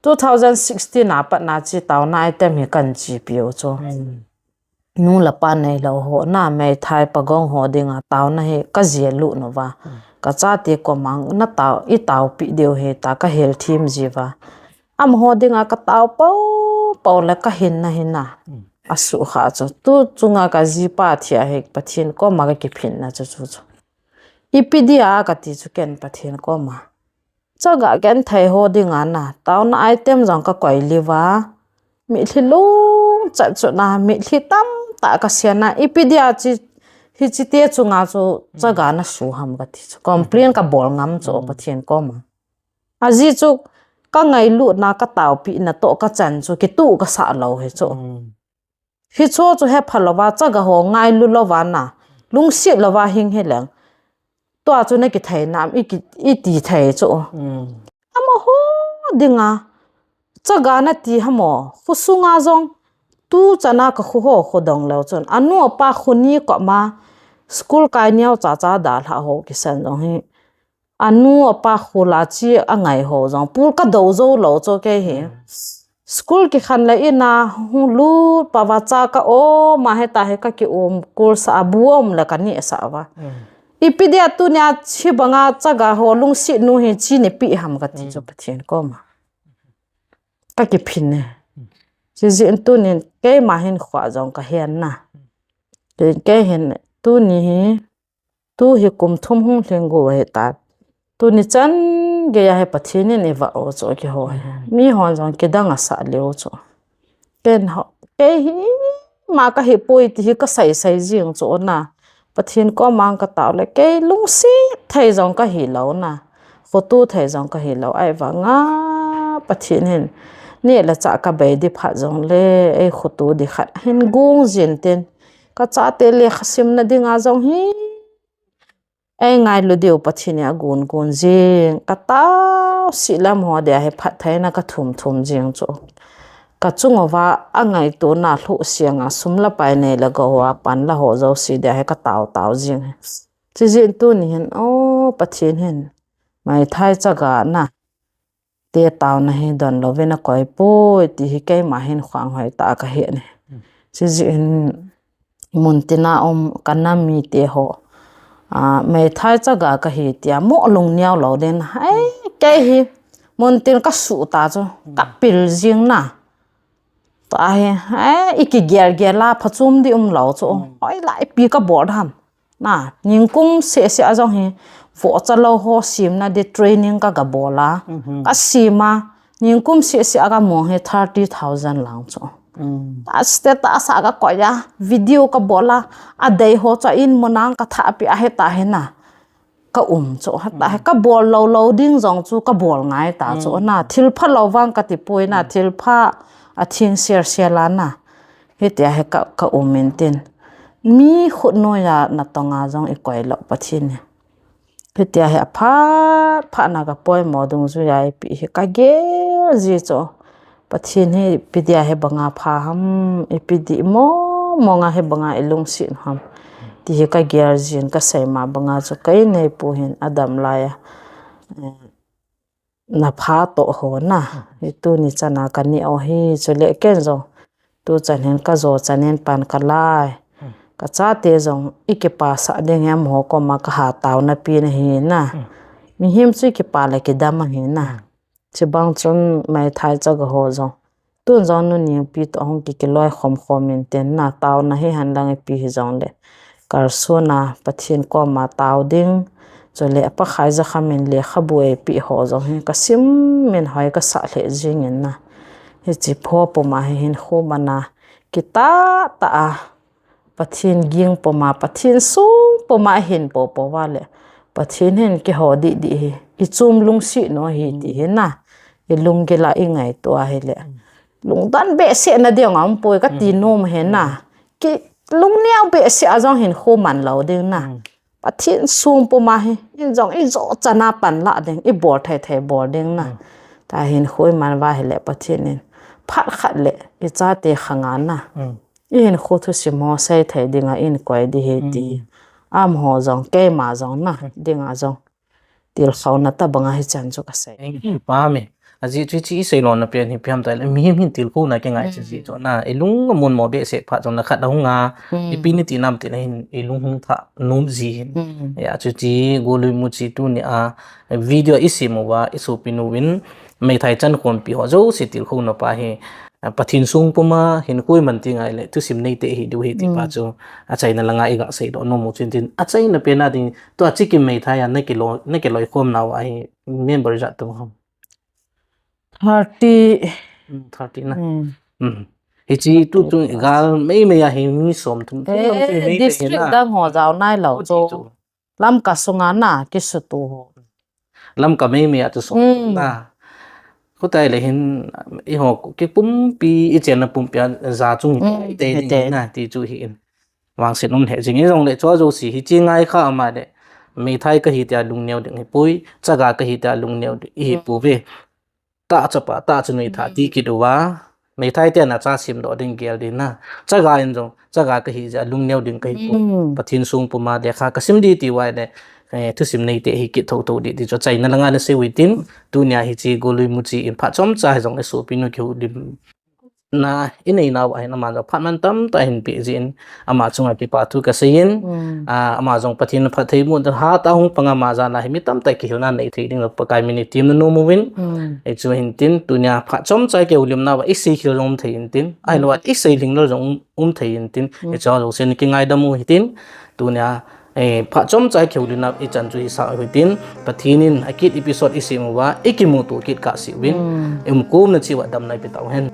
two thousand sixteen a patna chi taona item hi kan chepi u chu. Nu le pa neilou ho na, meithai pagong ho dinga taona hi ka jel lut uva, ka chate koma na tao, i taopi diu hi ta ka hil them ji uva. Amaho dinga ka tao popo le ka hinna hi na, asukha chu. Tuchunga ka jipa thi a hi Pathen koma ka kiphinna chu chu chu. Ipi dia kati chu ken Pathen koma, chaga genthei ho dinga na taona item jong ka koi le uva, mitlhi lungchat chu na, mitlhi tamtah ka sian a, ipi dia chi, hiche te chunga chu chaga na su ham kati chu, complain ka bol ngam chu Pathen koma. Ajeh chu ka ngailutna, ka taopina toh ka chan chu kituh ka sah lou hi chu. Hicho chu hepha louva, chaga ho ngailu louva na, lungset louva hing hileng, tua chu na kithei nam, i ki, i ti thei chu. Amaho dinga chaga na ti hamo, khosunga jong, tuchan a ka kho ho khodong leu chun, anu apa kho ni koma school kai neocha cha dalha ho kisan jong hi, anu apa kho la chi angai ho jong pul ka do jou lou chu kei hi. School kikhen le in a hung lut pa uva cha ka om a, heta hi ka ki um kul sah a, bu um le ka neh sah uva. Ipi dia tunia hibanga chaga ho lungset nu hi chi nei pi ham kati chu Pathen koma ka kiphin e. Chijeh in tunin keima hin kho jong ka hen na. Kei hin tuni hi, tu hi kum thum hung lhing gu ahi ta. Tuni chan geiya hi Pathen in eivah u chu keiho hi. Mihon jong kidang asah leu chu. Ken ho, kei hi ma ka hipoi ti hi ka sei sei jing chu na. Pathen koma ka tao le kei lungset thei jong ka hilou na, khoto thei jong ka hilou, ahivanga Pathen hin neh le chah ka bei di phat jongle, ei khoto di khat hin gong jin tin, ka chate lekha simna dinga jong hi ei ngailu diu Pathen in agon gon jing, ka taosih le amaho dia hi phattheina ka thum thum jing chu. Ka chung uva angaitona lhohsang a sum le pai nei le gou a pan le ho jouse dia hi ka tao tao jing hi. Chijeh in tuni hin, o Pathen hin, meithai chaga na te taona hi donlouvin akoi poi ti hi keima hin khang hoi tah a ka he ne. Chijeh in muntina um ka nam mite ho, a, meithai chaga ka hi tia mo lung neo lou din. Ai, kei hi muntin ka suh ta chu, ka pil jing na. Tua hi, eh, i kigel gel a phachom di um lou chu. Hoi lai pi ka bol ham. Na, ningkum seh seh a jong hi, vohcha lou ho simna di training ka ga bol a. Ka sim a, ningkum seh seh a ka mong hi thirty thousand lang chu. A status a ka koi a, video ka bol a, adei ho chu a in mun a ka thah pi a heta hi na. Ka um chu, heta hi ka bol lou lou ding jong chu ka bol ngai ta chu. Na, thil pha lou vang ka ti poi na, thil pha a thing ser ser la na. Hitia hi ka, ka um in tin. Mi khut noiya natong a jong i koi lou Pathen in. Hitia hi aphat phat na ka poimo dungjuiya i pi hi ka gel ji chu. Pathen hi ipi dia hi banga pha ham, ipi di mo, mo nga hi banga i lungset ham. Ti hi ka gel jin ka sei ma banga chu ka inneipu hin adam lai a. Eh, na pha toh ho na. Hi tuni chan a ka neh u hi chu le ken jong. Tu chan hin ka jo chan in pan ka lai. Ka chate jong i kipasah ding hi amaho koma ka ha taona pi na hi na. Mihem chu i kipa le kidam ahi na. Chubang chun meithai chaga ho jong Tun jong nu Ningpi toh hung kikiloi khom khom in tin na, taona hi henlang ipi hijongle kalsona Pathen koma tao ding. Chule Pakai jakham in lekhabu eipeh ho jong hi kasim in hoi kasah lheh jing in na. Hiche pho puma hi hinkho mana kitah tah a Pathen ging puma, Pathen sung puma hin popo vale, Pathen hin kiho didi hi ichom lungset no hi ti hi na. Ilunggil a ingaito ahile lungdon behseh na ding aumpoi kati nom hi na. Kilungneo behseh a jong hinkho man lou ding na. Pathen sung puma hi in jong ijo chana panla ding, ibol thei thei bol ding na. Tua hinkho iman uva hile Pathen in phat khat le ichate khanga na, ihinkho thusim ho sei thei dinga inkoi ding hi ti. Amaho jong keima jong na dinga jong tilkhouna tobanga hichan chu kasei. Pame. Ajeh chu hiche isei lona pen hi ipi ham tile, mihem hin tilkhouna kingai chu jeh chu na, ilung amonmo behseh phat jong na khat ahunga, ipi niti nam tile hin ilung hung thah nom ji hin. Ajeh chu hiche Golui Muchi tunia video isem uva isopinu vin, meithai chankhompi ho jouse tilkhouna pa hi Pathen sung puma hinkho iman teng ahile thusim neite hi diu hi ti pa chu achaina langa iga seidoh nom u chu hin tin, achaina pena ding tua Chikim meithai a nakiloikhom nauva hi member ijat tum ham? Thirty. Thirty na. Hiche tuchung gal meimei a hi mi somthum thum lam chu meite hi na. District dang ho jao nailou chu. Lamka sunga na kisuto ho. Lamka meimei a chu somthum na. Khutile hin eiho kipumpi ichenna pumpi a ja chung hi teitei na ti chu hi in. Vangset um lheh jing, hijongle chua jouse hiche ngaikha ama le meithai kahi tia lungneo ding hipoi, chaga kahi tia lungneo ding hipouve. Tahchapa tahchanoi thah ti kit uva, meithai ten acha semdoh ding gel ding na. Chaga in jong chaga kahi jeh a lungneo ding kahipoi. Pathen sung puma lekha kasim ding tiuva ahile thusim neite hi kit thouthou ding ti chu achaina langa nasei u hitin, tunia hiche Golui Muchi in phat chomcha hijongle sopinu kihoulim na inei nauva hin aman jong phat mantam tah ahin peh jeh in ama chunga kipa thu kasei in, ama jong Pathen phattheiboh in hatah a hung pang ama jal a hi mi tamtah kihilna nei thei ding jong Pakai min in temna nom uvin. Hichu hin tin tunia phat chomcha kihoulim nauva isei khel jong um thei in tin, ahilouva isei lhinglou jong um thei in tin, hichu jouse in kingaidam u hitin, tunia phat chomcha kihoulimna ichan chu hisah u hitin, Pathen in akit episode isem uva ikimuto kit kahseh uvin, iumkomna cheh uva damna ipe tauhen.